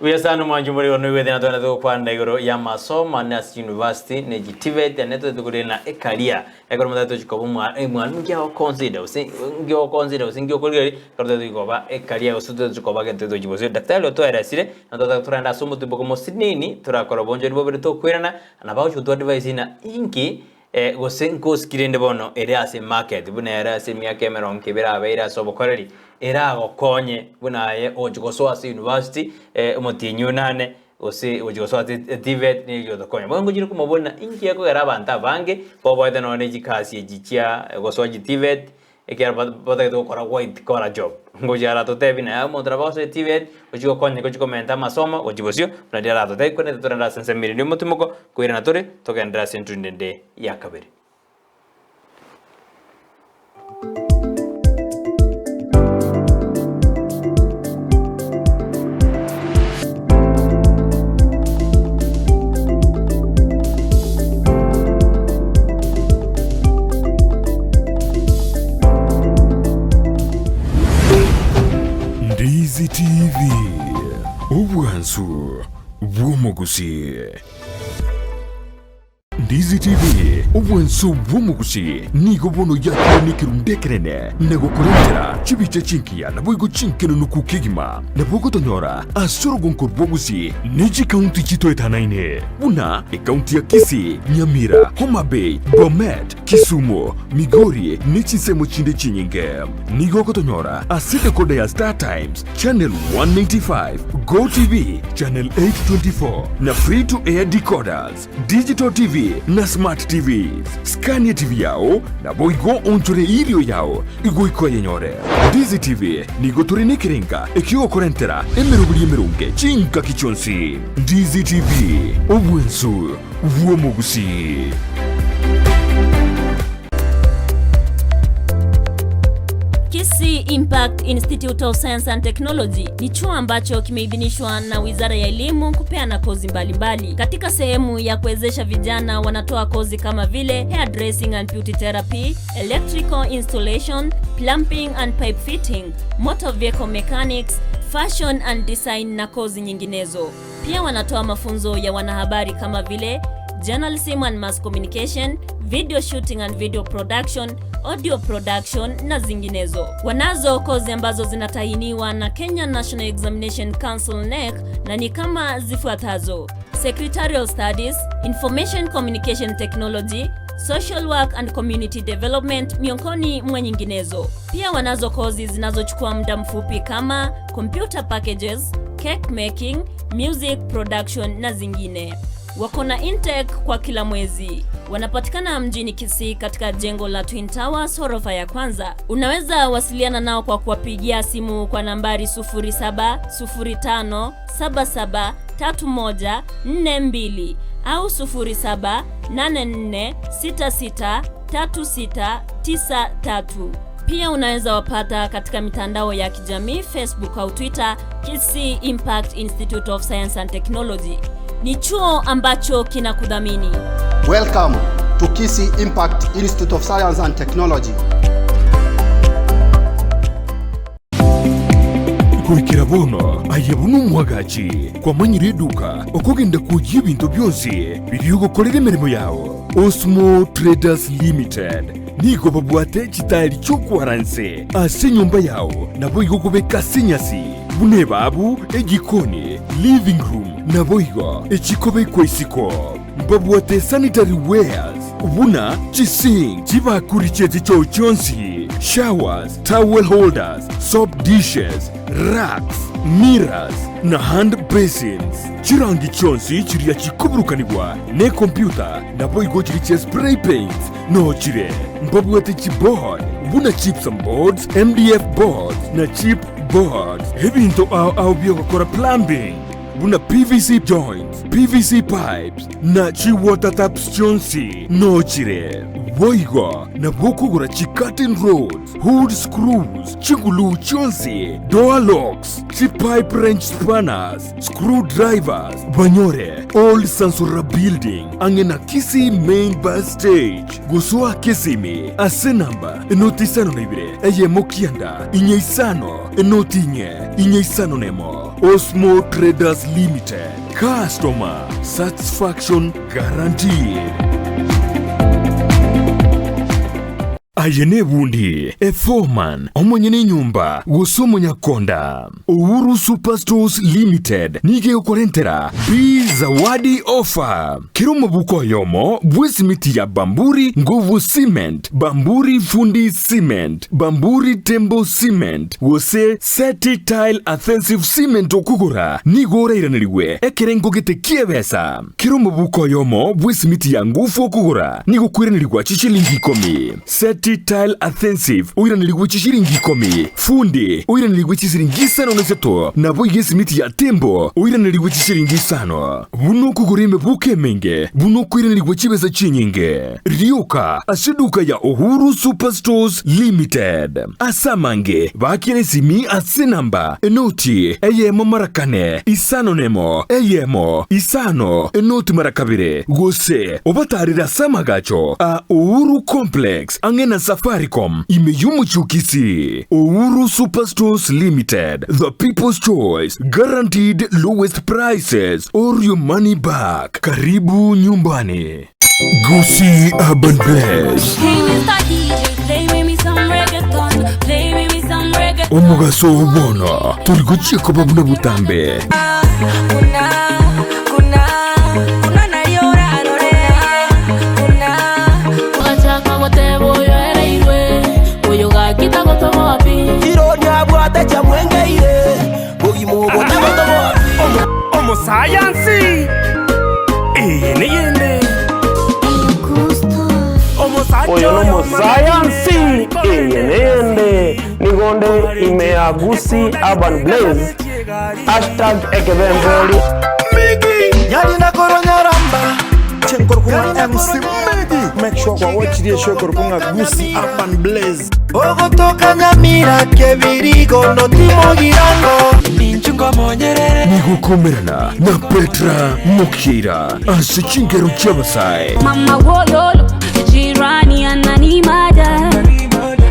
Buya sana omwanchi omorero one oigwete na togende togokwana igoro y'amasomo ane ase university ne chi TVET ane togende tokorire ekaria ekero omotari tochi koba omwa omwalimu nki agoconsider gose nki ogoconsider gose nki okorigereria ekero togende koba ekaria gose tochi koba gento tochi gose daktari otoeresire na totake torende ase omotumboko mosinini torakore obonchori bobere tokoirana nabo agochi goto advise ng'a inki Gose nkosi rende bono ere ase emarket buna ere ase emiaka emerongo ebere abeire ase obokoreri, eragokonye buna aye ogochia gosoa ase university omotienyi onane gose ogochia gosoa ase TVET nigo egotokonya. Bono ngochire komobua ng'a inki gekogera abanto abange boboete nonye ne chikasi echi chia gosoa chi TVET Ekiagera batagete gokora white collar job. Ngochia aratotebie naye omonto nabo agosoa TVET, gochia gokonya gochia komenta amasomo gochia bosio, buna riria aratotebie korende torende ase ensemo ere omotimoko, koirana tore, togenderere ase entundo ende ya kabere. Ndizi TV, obwansu bw'omogusii. Ndizi TV, obwansu bw'omogusii nigo bono yakire nekerundu ekenene na gokorentera chibicha chingiya naboigo chinkenenuku kegima. Nabo ogotonyora ase orogonko rwa Gusii ne chikaunti chitoetanaine buna ekaunti ya Kisii, Nyamira, Homa Bay, Bomet, Kisumu, Migori ne chinsemo chinde chinyinge. Nigo ogotonyora ase decoder ya Star Times, Channel 195, Go TV, Channel 824 na Free to Air decoders, Digital TV na Smart TVs. Skania TV yao naboigo onchore irio yao igoika oyenyore. Ndizi TV nigo tore nekerenga ekiogokorentera emeroberi emeronge chingaki chionsi. Ndizi TV, obwensu bw'omogusii. Kisii Impact Institute of Science and Technology ni chuo ambacho kimeidhinishwa na Wizara ya Elimu kupeana kozi mbalimbali mbali. Katika sehemu ya kuwezesha vijana wanatoa kozi kama vile hairdressing and beauty therapy, electrical installation, plumbing and pipe fitting, motor vehicle mechanics, fashion and design na kozi nyinginezo. Pia wanatoa mafunzo ya wanahabari kama vile journalism and mass communication, video shooting and video production, audio production na zinginezo. Wanazo kozi ambazo zinatahiniwa na Kenya National Examination Council KNEC na ni kama zifuatazo: Secretarial Studies, Information Communication Technology, Social Work and Community Development miongoni mwa nyinginezo. Pia wanazo kozi zinazochukua muda mfupi kama computer packages, cake making, music production na zingine. Wako na intake kwa kila mwezi. Wanapatikana mjini Kisii katika jengo la Twin Towers ghorofa ya kwanza. Unaweza wasiliana nao kwa kuwapigia simu kwa nambari 0705773142 au 0784663693. Pia unaweza wapata katika mitandao ya kijamii Facebook au Twitter, Kisii Impact Institute of Science and Technology. Ni chuo ambacho kinakudhamini. Welcome to Kisii Impact Institute of Science and Technology. Goikera bono aye buna omwagachi kwamanyire eduka okogenda kwoyia ebinto bionsi biria ogokorera emeremo yao. Osmo Traders Limited nigo babwate chitaeri chi'okwara inse ase enyomba yao naboigo kobeka ase enyasi buna ebabu, ejikoni, living room naboigo echikobekwa isiko. Mbabwate sanitary wares buna chisink, chibakuri chie chichoo chionsi, showers, towel holders, soap dishes, racks, mirrors, na hand basins. Chirangi chionsi chiria chikoburukanigwa nekompyuta naboigo chiria chia spray paints noo chire. Mbabwate chiboard buna gypsum boards, MDF boards na chip boards. Ebinto ao ao biogokora plumbing buna PVC joints, PVC pipes, na chi-water taps chionsi noo chire. Boigo nabo okogora chi-curtain rods, hood screws, chiguluu chionsi, door locks, chi-pipe wrench spanners, screw drivers, banyore Old Sansora Building ang'e na Kisii Main Bus Stage. Gosoa Kisimi ase enamba enoti isano na ibere eyemo kianda inye isano enoti inye inye isano nemo. Osmo Traders Limited, Customer Satisfaction Guaranteed. Aye nebundi, eforeman, omonyene enyomba, gose omonyakonda. Uhuru Super Stores Limited nigo egokorentera Bi Zawadi Offer. Kera omobuko oyomo bw'esimiti ya Bamburi Nguvu Cement, Bamburi Fundi Cement, Bamburi Tembo Cement, gose Seti Tile Adhesive Cement okogora nigo orairanerigwe ekerengo gete ki'ebesa. Kera omobuko oyomo bw'esimiti ya ngufu okogora nigo okoiranerigwa chishilingi ikomi. Seti Tile Adhesive oiranerigwe chishilingi ikomi. Fundi oiranerigwe chisiringi isano na isato, naboigo esimiti ya Tembo oiranerigwe chishilingi isano. Buna okogora emebuko emenge, buna okoiranerigwa chibesa chinyinge. Rioka ase eduka ya Uhuru Super Stores Limited. Ase amange, baakera esimi ase enamba enoti eyemo mara kane, isano nemo, eyemo, isano, enoti mara kabere, gose obatarere ase amagacho a Uhuru Complex ang'e na Safaricom ime y'omochie o Kisii. Uhuru Super Stores Limited, the people's choice, guaranteed lowest prices or your money back. Karibu nyumbani. Gusii Urban Blaze. Hey, Mr. DJ, play me some reggaeton. Play me some reggaeton. Omogaso oo bono tori gochia koba buna botambe. Ogachaka goteba oyo ereirwe, oyo gaki tagotoboa pi. Rirorio abwate chiamwengeire, bogima obo tagotoboa pi. Omosayansi eye neyende. Oyo nomosayansi eye neyende nigonde ime ya Gusii Urban Blaze hashtag ekebemberi. Nyarina koronyaramba Chenkorokung'a MC Megi. Make sure kwa watch the show korokung'a Gusii Urban Blaze. Ogotoka Nyamira kebirigo notimogirango Nigokomerana na Petra Mokeira ase chingero chi'abasae. Mama wololo, jirani ananimada,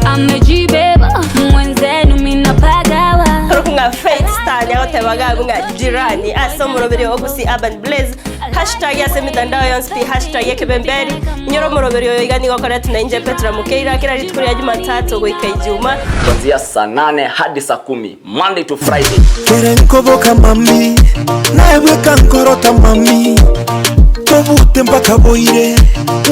amejibeba mwenzenu minapagawa. Korokung'a Faith Star nyagotebaga ng'a jirani ase omoroberi o Gusii Urban Blaze hashtag ase emitandao yonsi pi hashtag ekebemberi inyore omoroberi oyo iga nigo okoretwe na inche Petra Mokeira kera rituko ria Jumatatu goika Ijuma. Kuanzia saa 8 hadi saa 10 Monday to Friday. Kere nkoboka mami naebweka nkorota mami tobute mpaka boire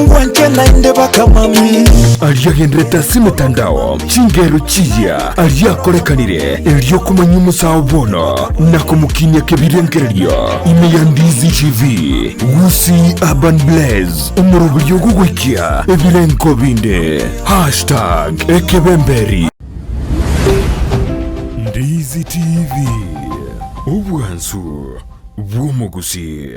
ngwanche naende baka mami. Aria agenderete ase emetandao, chingero chiya aria akorekanire erio komanya omosao bono na komokinia kebirengererio ime ya Ndizi TV, Gusii Urban Blaze, omoroberio ogogoikia ebirengo binde. Hashtag ekebemberi. Ndizi TV, obwansu bw'omogusii.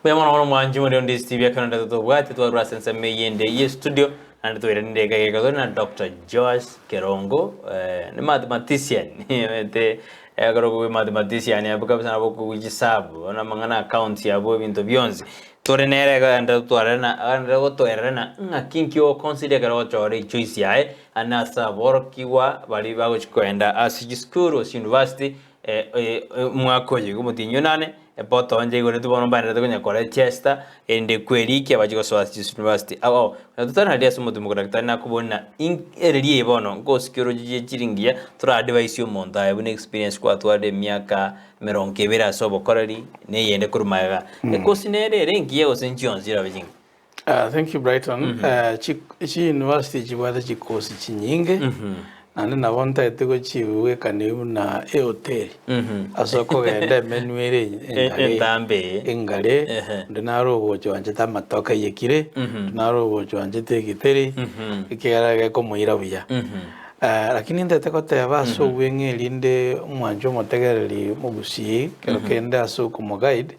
Mbuya mono mono mwanchi more onde Steve ekero nde totobwate twarwa ase ensemo eye ende ye studio naende toiranire iga iga tore na Doctor Joash Kerongo eh, ne mathematician omanyete ekero okobua mathematician abwo kabisa nabo okobua chisabu bono amang'ana accounts abwo ebinto bionsi. Tore nere iga agenderete gotwarerana agenderete gotoererana ng'aki nki ogoconsider ekero ogochora echoice yaye ande ase aborokigwa baria bagochi koenda ase chisukuru gose university Omwaka oyo iga omotienyi onane, epoto onche igoretwe bono mbaenderete konya korechesta, erinde kwerikia bachie gosoa ase chiyunivasiti. Ao na totanaria ase omotumo daktari nakobori ng'a ink ereri eye bono nkosikia oroche chie chiri ngiya, tora advise omonto aye buna experience kwatwarire emiaka emerongo ebere ase obokoreri, na eyende korwa magega. Ekosi nere ere engiya gose nchionsi chirabe chingiya? Thank you Brighton. Chi university chibwate chikosi chinyinge naende nabo ntaete gochibwekania buna ehoteli ase okogenda emenu ere engare Entambe. engare onde naro ogocha oanchete amatoke ayekire onde naro ogocha oanchete egeteri ekiagera gekomoira buya. Lakini ntaete goteba ase obweng'e erinde omwanchi omotegereri omogusii kero kende ase okomoguide.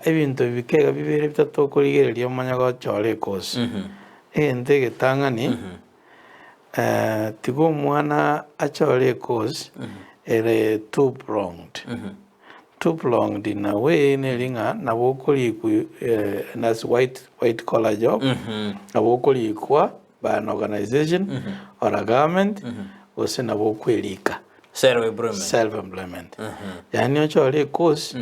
Ebinto bike iga bibere bitato okorigereria omanye gochora ekosi. Egento egetang'ani, tiga omwana achore ekosi ere two pronged. Two pronged in a way neri ng'a nabo okorikwa that's white white collar job, nabo okorikwa by an organization or a government, gose nabo okwerika. Self employment. Self employment. Yaani ochore ekosi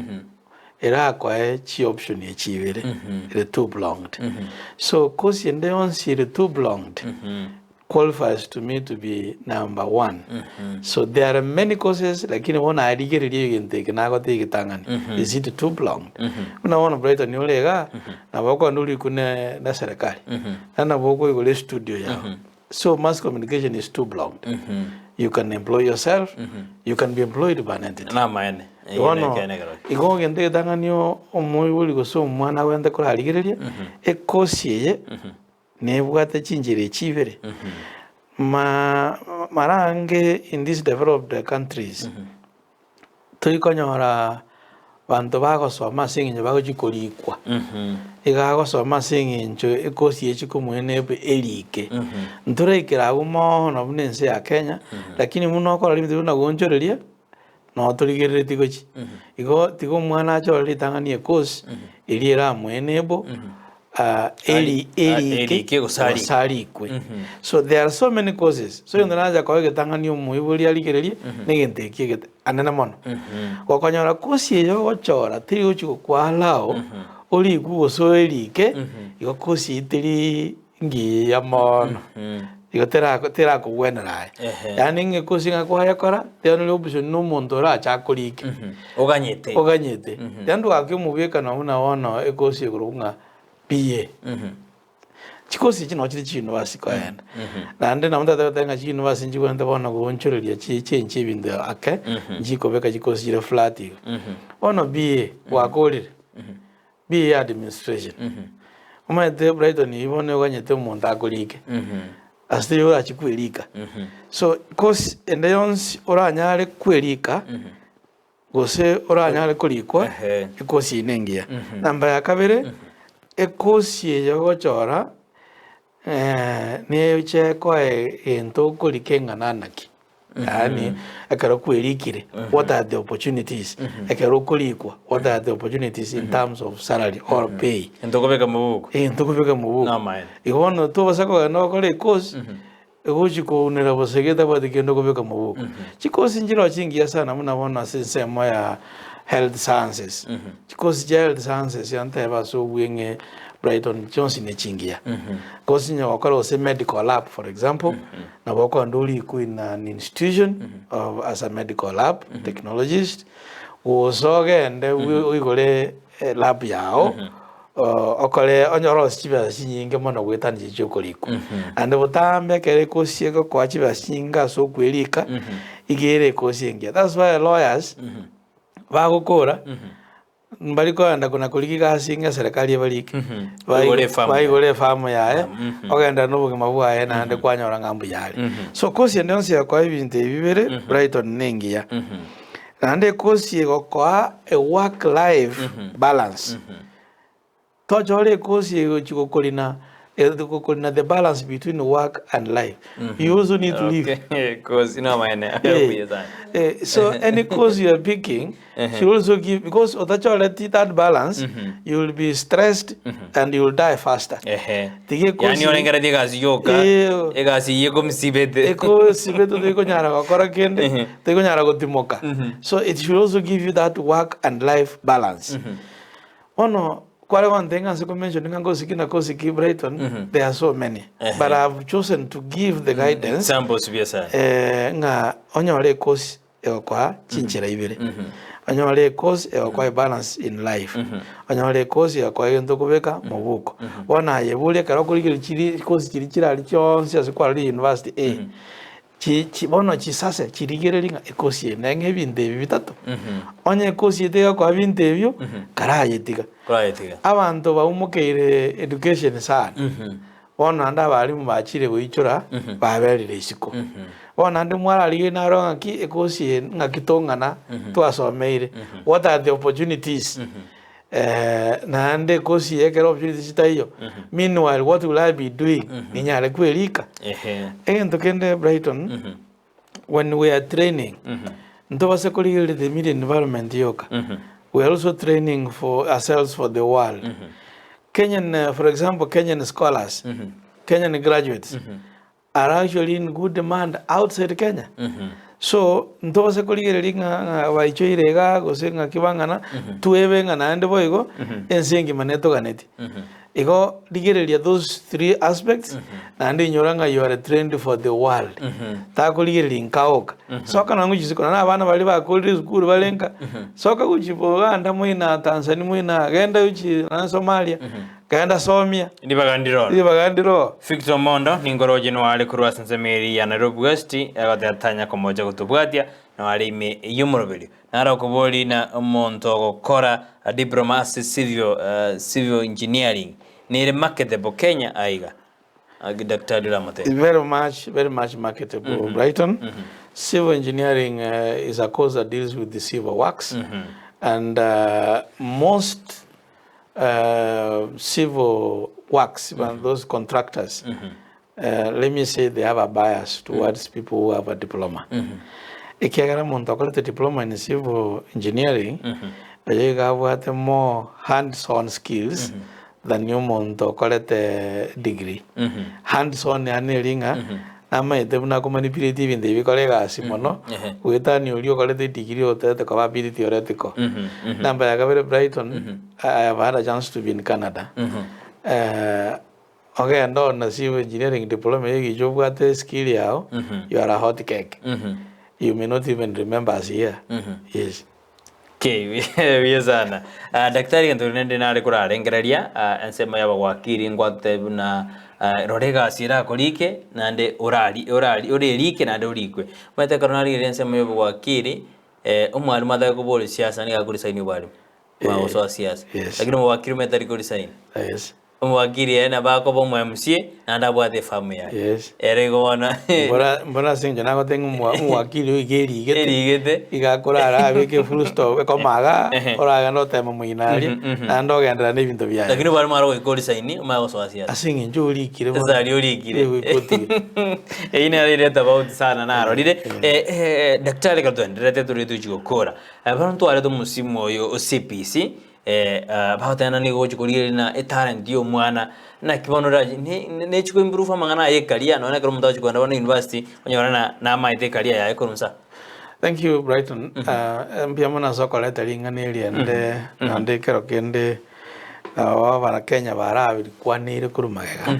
erakoe chioption echi ibere ere two pronged. So course ende yonsi ere two pronged qualifies to me to be number one. So there are many courses lakini bono arigereria egento eke nagotebia egetang'ani is it two pronged? Buna bono Brighton ore igaa nabo okogenda orikwe ne ne serikali naende nabo okoigora estudio yao. So mass communication is two pronged. You can employ yourself, you can be employed by an entity. Namaene. Bono igo egento egetang'ani omoibori gose omwana agwenerete korarigereria, ekosi eye nebwate chinchera echi ibere, ma mara ange in these developed countries, torikonyora banto bagosoma ase eng'encho bagochia korikwa, iga agosoma ase eng'encho ekosi echi komoena ebe erike. Ntoraikera abwo mono buna ense ya Kenya, lakini buna okorora ebinto buna goonchoreria. Noo torigereretie gochia. Igo tiga omwana achore ritang'ani ekosi eria eramoe enable eri erike Erike gose arikwe. gose arikwe. So there are so many courses. So egento nacha koa egetang'ani omoibori arigererie na egento eki egete anene mono. Gokonyora kosi eye ogochora teri gochi gokwa allow orikwe gose oerike igo kosi eyio teri ngiya mono, igo tera terakogwenera aye. Ehe. Yaani ng'a ekosi ng'a kwayekora, the only option na omonto orache akorike. Oganyete. Oganyete. Yaani ndwake omobwekano buna bono ekosi ekorokwa ng'a BA. Chikosi echi nabo chire chiuniversity koenda. Naende nabo ntatebe goteba ng'a chiuniversity nchibwenerete bono goonchoreria chi change ebinto ake, nchikobeka chikosi chire flat iga. Bono BA, gwakorire. BA administration. Omanyete Brighton eyio bono oganyete omonto akorike. Ase teri orachie kwerika. So course ende yonsi oranyare kwerika gose oranyare korikwa ecourse eyio nengiya. Namba ya kabere ecourse eye ogochora Neche ekoe egento okorika eng'ana naki, yaani ekero kwerikire what are the opportunities, ekero okorikwa what are the opportunities in terms of salary or pay. Egento okobeka mobuko. Egento okobeka mobuko. Namaene. Igo bono tobasa kogenda okore ecourse, egochi kounera bosa iga etabwati kende okobeka mobuko. Chicourse nchiroo chingiya sana buna bono ase ensemo ya health sciences, Chikosi chia health sciences yanteba ase obweng'e Brighton chionsi ne chingiya. Kosi onye gokora gose medical lab for example, nabo okogenda orikwe in an institution of as a medical lab technologist, gose ogende oigore elab yao, okore onye orosie chibesa chinyinge mono goetania chiria chiokorikwa. Naende botambe ekero ekosi egokoa chibesa chinyinge ase okwerika, iga ere ekosi engiya. That's why lawyers. Bagokora, mbari kogenda kona korigia egasi ng'a eserekari ebarike. Baigore efamu yaye. Baigore efamu yaye, ogenderera na obogima bwaye naende kwanyora ng'a mbuya are. So kosi ende yonsi egokoa ebinto ebi bibere, Brighton nengiya. Naende ekosi egokoa a work life balance. Tochore ekosi egochi gokorina gokorina the balance between work and life. You also need to live. Okay, kosi no maene. Eh, Buya sana. eh, so any course you are picking should also give because otachoreti that balance you will be stressed and you will die faster. Ehe. Tiga ekosi- Yani orengeretie egasi yoka. Eh. Egasi eye ekomsibete. Ekosibete toikonyara gokora kende toikonyara gotimoka so it should also give you that work and life balance Bono kware gontebia ng'a ase komention ng'a ngosiki na kosiki Brighton, there are so many. But I have chosen to give the guidance Examples buya sana. eh, ng'a onyore ekosi egokoa chinchera ibere. Onyore ekosi egokoa ebalance in life. Onyore ekosi egokoa egento okobeka mobuko. Bono aye boria ekero okorigereria chiri chikosi chiria chirari chionsi ase kwarorire university eh, Chi, chi, bono chisase chirigererie ng'a ekosi eye neng'e ebinto ebi bitato. Onye ekosi eye tegokoa binto ebio, karayetiga. Korayetiga. Abanto baumokeire education sana. Bono naende abalimu bachire goichora, baberire isiko. Bono naende mwararigereria naro ng'aki ekosi eye ng'aki tong'ana twasomeire. What are the opportunities? Naende ekosi eye ekero opportunities chitaiyo, meanwhile what will I be doing? Ninyare kwerika? Egento kende Brighton, when we are training, ntobase korigereria the immediate environment yoka, we are also training for ourselves for the world. Kenyan, for example, Kenyan scholars, Kenyan graduates, are actually in good demand outside Kenya. So ntobase korigereria ng'a ng'a baichoire igaa gose ng'aki bang'ana, twebe ng'a naende boigo, ense engima netoganeti. Igo rigereria those three aspects, naende inyora ng'a you are trained for the world. Takorigereria nka oka. Soka nonye gochia isiko, nonye na abana baria bakorire esukuru bare nka, soka gochia Uganda moina Tanzania moina, genda gochia nonye Somalia. Genda somia. Ribaga ndiroro. Ribaga ndiroo. Victor Omondo ninkoro oye noare korwa ase ensemo eria ya Nairobi West, agoteba tanya komocha gotobwatia, noare ime y'omoroberio. Naro okobori na omonto ogokora diploma ase civil, civil engineering nere marketable Kenya aiga? Daktari oramotebie. Very much, very much marketable, Brighton. Civil engineering is a course that deals with the civil works, and most civil works, those contractors, let me say they have a bias towards people who have a diploma. Ekiagera omonto okorete diploma in civil engineering, oyo iga abwate more hands on skills than omonto okorete degree. Hands on yaani eri ng'a Namaete buna akomanipulate ebinto ebi bikore egasi mono, goetania oria okorete edegree otete koba ability theoretical. Number ya kabere Brighton, I have had a chance to be in Canada. Ogende ona civil engineering diploma eye egicha obwate skill yao, you are a hot cake. You may not even remember us here. Yes. Okay, buya sana. Ah, daktari gento rende nare korarengereria ah, ensemo y'abagwakiri ngwatotebia buna ah, rora egasi erakorike naende orari orari orerike naende orikwe. Omanyete ekero narigereria ensemo y'obogwakiri eh, omwalimu atake koboria siasa nigo akorisaini obwalimu, bagosoa siasa. Yes. Lakini omowakiri omanyete tari korisaini. Yes. Omowakiri ere nabo akoba omo MCA naende abwate efamu yaye. Yes. Ere igo bono Mbora mbora ase eng'encho nagotebi ng'a omowa omowakiri oyo iga erigete, Erigete. iga akorara abeke efull stop ekomaga Ehe. oragende oteme moino aria, naende ogenderera na ebinto biaye. Lakini obware mware goika orisaini omanye gosoa siasa. Ase eng'encho orikire bono. Ase aria orikire. Eh, goika otige. Eyio nero ere tofauti sana narorire. Eh, eh, daktari ekero twaendererete tore tochia gokora, bono ntwarete omosimu oyo o CPC, Bagoteba nigo ogochia korigereria na etalent ya omwana, naki bono orache ne nechi ko improve amang'ana aye ekaria nonya ekero omonto agochia kogenda bono university, onyore na namaete ekaria yaye korwa nsa. Thank you Brighton, mbuya mono ase okoreta ring'ana eri ende naende ekero kende nabo abakenya barabirikwaneire korwa magega,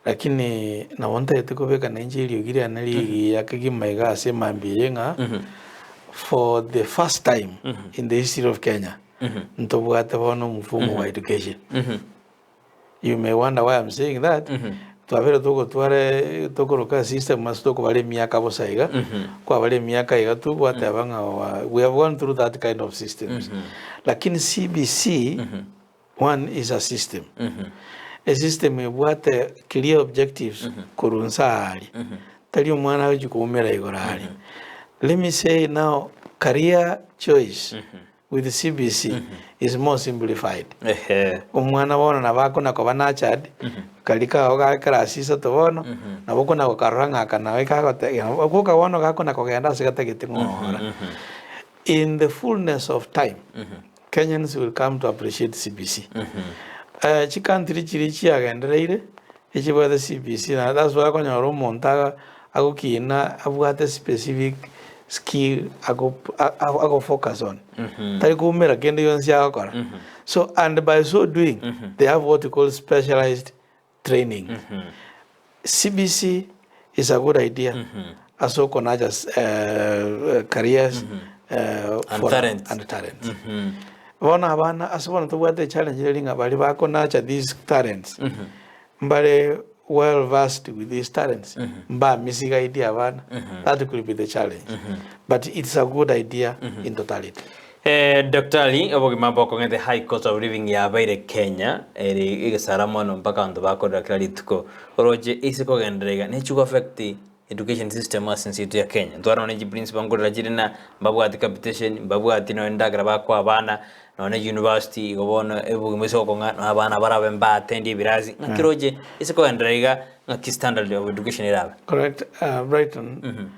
lakini nabo ntagete kobeka nainche eriogi riane rigiya kegima iga ase emambia eye ng'a. For the first time in the history of Kenya, ntobwate bono omofumo bwa education. You may wonder why I'm saying that. Twabere togotwara tokoroka system ase tokobara emiaka bosa iga, kwabara emiaka iga tu gwateba ng'a wa- we have gone through that kind of systems. Lakini CBC, one is a system. A system ebwate clear objectives korwa nse aaria. Tari omwana agochia koumera igoro aaria. Let me say now, career choice. with CBC is more simplified. Omwana bono nabo akona koba nurtured, karia kago ga class isato bono, nabo okona gokarora ng'a aka naye kagote boka bono gakona kogenda ase gatagete ng'ora. In the fullness of time, Kenyans will come to appreciate CBC. Chicountry chiria chiagendereire, echibwate CBC na that's why okonyora omonto aga agokina abwate specific skill ago ago focus on. Tari koumera kende gionsi agokora. So and by so doing, they have what you call specialized training. CBC is a good idea ase okonacha careers And for talents. and talents. Bono abana ase bono tobwate echallenge eri ng'a baria bakonacha these talents mbare well versed with these talents mba misguide abana that could be the challenge but it's a good idea in totality. Daktari, obogima bokong'ete high cost of living yabeire Kenya ere egesara mono mpaka abanto bakorera kera rituko. Oroche ase kogenderera iga nechi go affect education system ase ense yaito ya Kenya. Ntware nonye chiprincipal nkorera chire na mbabwati capitation, mbabwati nonye endagera bakoa abana, nonye university igo bono obogima ase gokong'a nonye abana barabe mba attend ebirasi. Ng'aki oroche ase kogenderera iga ng'aki standard of education erabe? Correct, Brighton.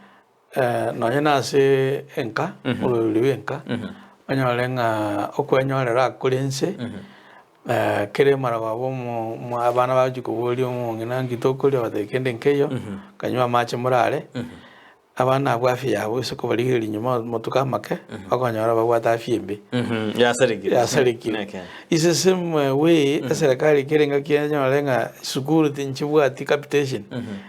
Nonye nase enka, ororeri rw'enka, onyore ng'a okwenyorera akore inse, kera emaragoba omo omo abana bagochia koboria omong'ina nki tokoria obatebia kende nkeiyo, kanywe amache morare, abana abwo afya yabo ase kobarigereria nyuma amatuko amake, okonyora babwate afya embe. Yasarekire. Yasarekire. Okay. Is the same way eserekari kera engaki enyore ng'a sukuru tinchibwati capitation,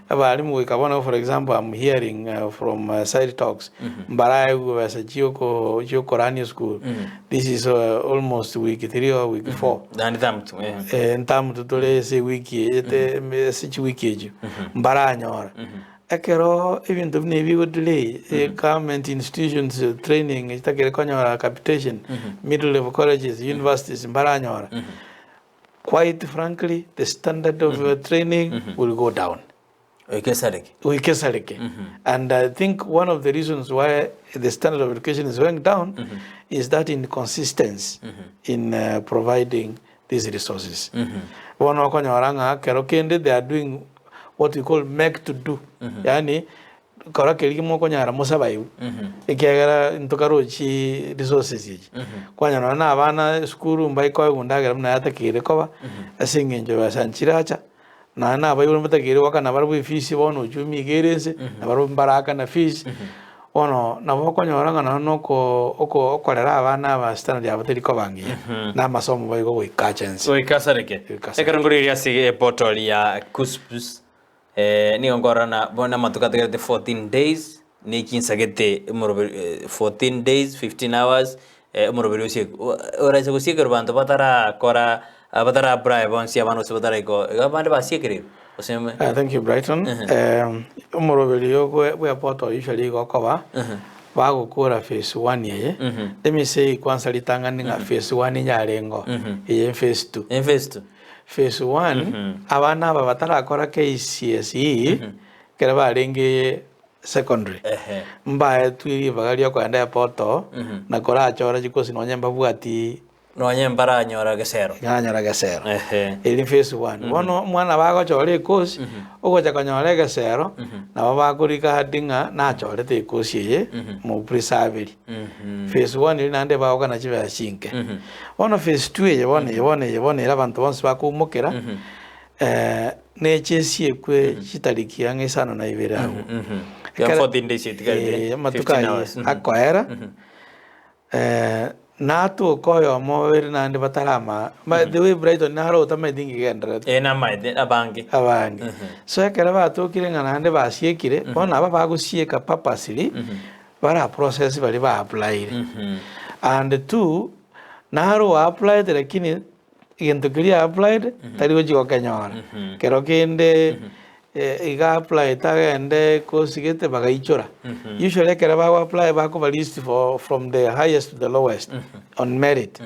Abalimu goika bono for example I'm hearing from side talks mbaraegwe besa chioko chiokorania esukuru this is almost week 3 or week 4 Naende term two, eh. eh term two tore ase ewiki eye ete ase chiwiki echio mbaranyora. Ekero ebinto buna ebi bigo delay government institutions training chitakere konyora capitation middle level colleges universities mbaranyora. Quite frankly the standard of your training will go down. Goika esareke. Goika esareke. And I think one of the reasons why the standard of education is going down is that inconsistency in providing these resources. Bono okonyora ng'a kero kende they are doing what we call make to do. Yaani Kora keria mokonyara mosabaigwe, ekiagera ntokarochi resources echi. Kwanyora nonya na abana esukuru mbaikoegwa endagera buna yatakeire koba, ase eng'encho besa nchiracha, naende na abaibori mbatakeire goakana barabwo efees bono uchumi iga ere inse, nabarabwo mbaraakana fees, bono nabo okonyora ng'a nonya na oko oko okorera abana aba standard yabo teri koba ngiya, na amasomo boigo goika ache inse. Goika asareke. Goika asareke. Ekero nkorigereria ase eportal ya KUCCPS, Nigo nkorora na bono amatuko atigarete 14 days ne chinsagete omoroberi 14 days 15 hours omoroberi osiekwe. Oraise gosiekerwa banto batarakora batara apply bonsi abande gose bataraika iga abande basiekereirwe gose Thank you Brighton. Omoroberi oyo bwe portal usually igo okoba bagokora phase one eye, let me say kwanza ritang'ani ng'a phase one yarengeo eye phase two. Eye phase two. Phase one, abana aba batarakora KCSE, ekero barenge secondary, mbaetwe ribaga riokogenda eportal, na korachore chikosi nonye mbabwati Nonye mbaranyora gesero. Nyaranyora gesero. Eri phase one. Bono omwana bagochora ekosi, ogocha konyora egesero, nabo bakorika hadi ng'a nachorete ekosi eye, mopreserveri. Phase one eria naende bagokana chibesa chinke. Bono phase 2 eye bono eye bono eye bono ere abanto bonsi bakoumokera neche esiekwe chitariki ang'e isano na ibere abwo. Ya 14 days etigarete, Eh, amatuko 15 aye hours. Mhm. akoera natoka oyomo babere naende batarama by the way Brighton naro otamaeti nkigendererete Eh, namaete abange. abange so ekero batokire ng'a naende basiekire bono aba bagosieka purposely bara process baria ba applyire and two naro oa applied lakini egento keria a applied tari gochia gokenyora kero kende iga applied agende course gete bagaichora usually ekero bago apply bakoba list for from the highest to the lowest on merit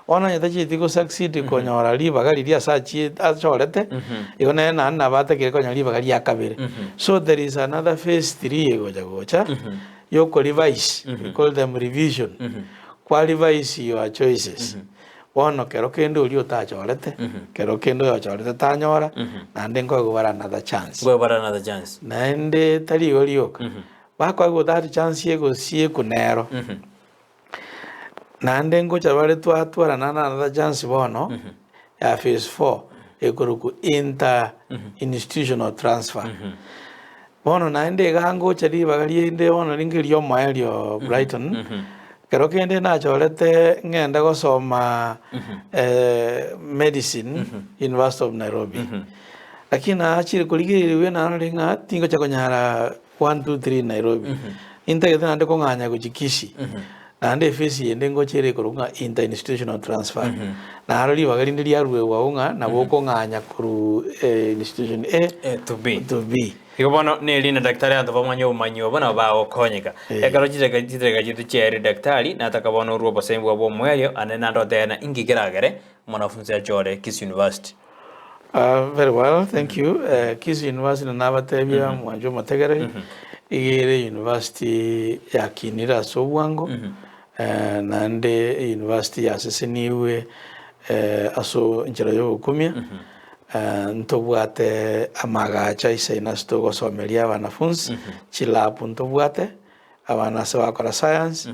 bono onye tachieti go succeed konyora ribaga riria ase achie achorete igo nere naende nabo atakire konyora ribaga ria kabere so there is another phase three egocha gocha yoko revise we call them revision. Kwa revise your choices. Bono kero kende oria otachorete, kero kende oyochorete tanyora, naende nkoegwa bare another chance. Nkoegwa bare another chance. Naende tari igo rioka, bakoegwa that chance egosieku nero, naende ngocha bare twatwarana na another chance bono, ya phase 4 ekorokwa inter institutional transfer. Bono naende iga ngocha ribaga rinde bono ringe ri'omoerio Brighton, ekero kende nachorete ng'ende gosoma medicine University of Nairobi. Lakini nachire korigereria buya narorire ng'a tingocha konyara one two three Nairobi. Nintagete naende kong'anya gochia Kisii, naende efees ende ngocha ere ekorokwa ng'a inter institutional transfer. Naro ribaga rinde riaruegwa agwo ng'a nabo okong'anya korwa institution A to B. to B. Igo bono neri na daktari abanto bamanye obomanyi obo nabo bagokonyeka. Ekero chidakika chidakika chiaito chiaerire daktari nataka bono orue obosemi bwabo bw'omoerio ande naende otebe ng'a inki keragere omwanafunzi achore Kisii University. Very well, thank you. Kisii University nabatebia mwanche omotegereri, iga ere university yakinire ase obwango, naende university yasesenigwe ase enchera ya ogokumia, ntobwate amagacho aisaine ase togosomeria abanafunsi, chilab ntobwate, abana ase bagokora science,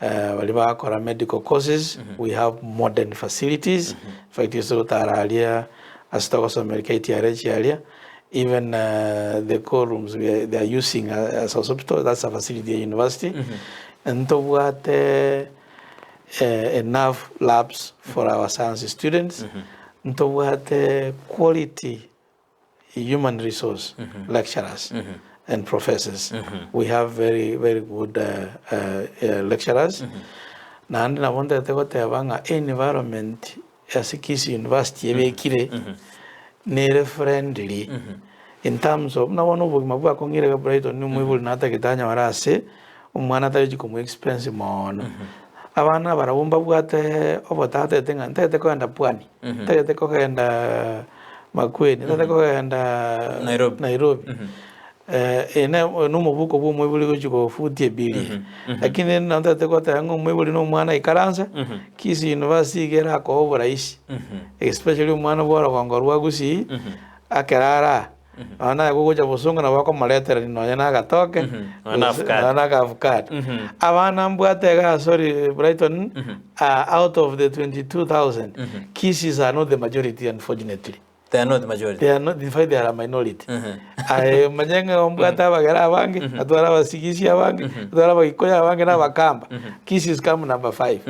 baria bagokora medical courses, we have modern facilities, in fact ase togotara aria ase togosomeria KTRH aria, even the core rooms we they are using as a hospital, that's a facility ya university, ntobwate enough labs for our science students, ntobwate quality human resource lecturers and professors we have very very good lecturers naende nabo ntagete goteba ng'a environment ase Kisii University ebekire nere friendly in terms of buna bono obogima bwakong'ire iga Brighton omoibori natagete anyore ase omwana atari gochia komo expense mono. Abana barabwo mbabwate obotatete ng'a ntagete kogenda pwani, ntagete kogenda Makueni, ntagete kogenda Nairobi. Nairobi. Eye ne oyo na omobuko bwa omoibori gochia gofutia ebill eye. Lakini rende nabo ntagete goteba ng'a omoibori na omwana aikaranse, Kisii University iga erakoa oborahisi, especially omwana bwa orogongo rwa Gusii, ekero araa, nonya naye gogocha bosongo nabo okomoreterania nonya na agatoke, Nonya na avocado. nonya na aka avocado. Abana mbwate igaa sorry Brighton, out of the 22,000, Kisiis are not the majority unfortunately. They are not majority. They are not, in fact they are a minority. Aye omanye ng'a ombwate abagere abange, natware abasigisi abange, natware abagikuyu abange na abakamba. Kisiis come number five.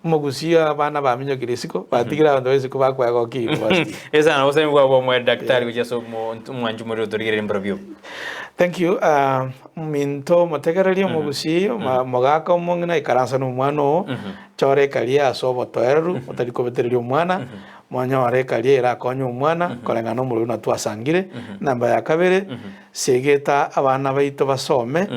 Omogusii abana baminyokire isiko, batigire abanto ba isiko bakoegokia university. Esa na obosemi bwabo bwa omwere daktari gochia ase omwanchi omorero otorigereria mborobio. Thank you. Ominto omotegereri omogusii, omogaka omong'ina ikaransa na omwana oo, chora ekaria ase obotoereru, otari kobetereria omwana, Monyore ekaria erakonye omwana koreng'ana nomorweri buna twasangire. Namba ya kabere, segeta abana baito basome,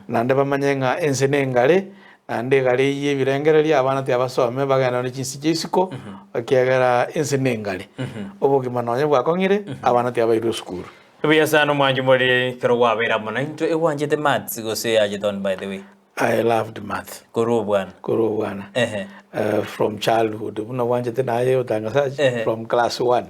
naende bamanye ng'a ense nengare, naende egare eyio ebirengererio abana tibabasome bagende ne chinse chia isiko, ekiagera ense nengare. Obogima nonye bwakong'ire, abana tibabairwe esukuru. Buya sana omwanchi more ekero gwabeire amo naintwe, egwanchete maths gose yachete on by the way? I loved math. Korwa obwana. Korwa obwana. Ehe. From childhood. Buna bwanchete naye otangasachi. Ehe. From class one.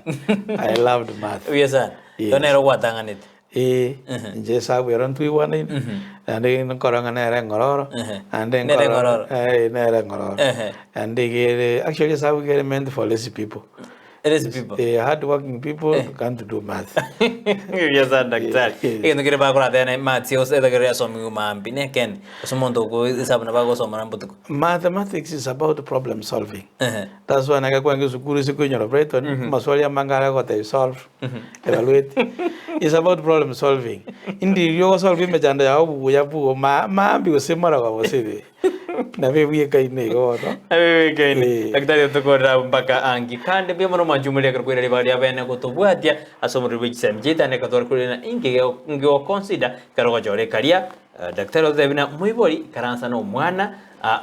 I loved math. Buya sana. Yes. Igo nere gwatang'anete. Ee, inche esabu ero ntwaigwanaine, naende nkorora ng'a nere eng'ororo, Ehe. naende Nere nkorora eng'ororo. eh, nere eng'ororo. Ehe. Naende iga ere, actually esabu iga ere meant for lazy people. Lazy people. Eh, hard working people can't do math. Buya sana daktari. Egento kere bakoratebia maths gose etagere yasomiwa maambia nekende. Gose omonto oko esabu nabo agosoma na botuko. Mathematics is about problem solving. Ehe. That's why nake kwange esukuru ase koinyora Brighton, amaswali amange are gotebia solve, evaluate. It's about problem solving. Indi riria ogosolve emechando yao buya bugo ma maambia gose morogoba gose ebe. Nabo ebwekaine igo bono. Nabo ebwekaine. Eh. Daktari otokorera mpaka angi. Kandi mbuya mono mwanche omoria ekero koira ribaga ria bene gotobwatia ase omorero bwe chisemi chiaito ande ekero tware korera inki geo consider ekero ogochora ekaria. Daktari ototebia buna moibori ikaransa na omwana.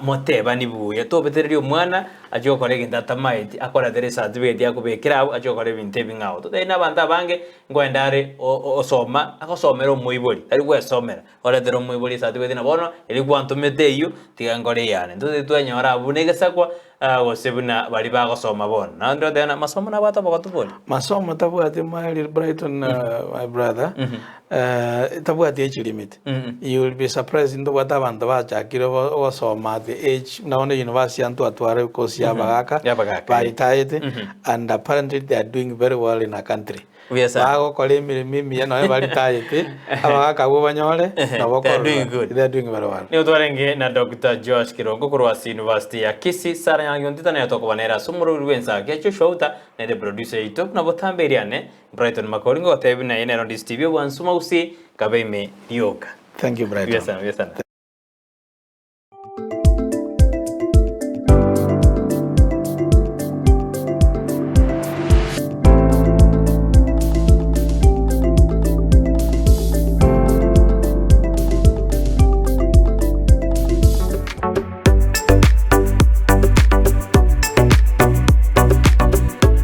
Motebani buya, tobetereria omwana achie gokora egento atamaeti, akoretere ecertificate akobekere abwo achie gokora ebinto ebing'ao. Totari na abanto abange nkoenda are osoma, agosomera omoibori, tari gwesomera, oretere omoibori ecertificate na bono eria gwantomete eywo tiga nkore eyane. Ntotari twenyora abwo buna egesakwa gose buna baria bagosoma bono. Naende otebe ng'a masomo nabwate obogotu bori? Masomo tabwati my Brighton my brother, tabwati age limit. You will be surprised ntobwate abanto bachakire gosoma at the age buna bono university aya ntwatware course ya abagaka baritayete and apparently they are doing very well in our country. Bagokora emeremo emiya nonya baritayete abagaka abwo banyore nabo They are doing good. they are doing very well. Nigo twarenge na Doctor Joash Kirongo korwa ase University ya Kisii, Sarah Nyangiontita nere tokoba nere ase omoroberi bw'ensa ya Joshua Outa nere producer yaito buna botambe eriane Brighton Makori ngogotebia buna eye nero Ndisi TV obwansu magusii kabe ime rioka. Thank you Brighton. Buya sana, buya sana.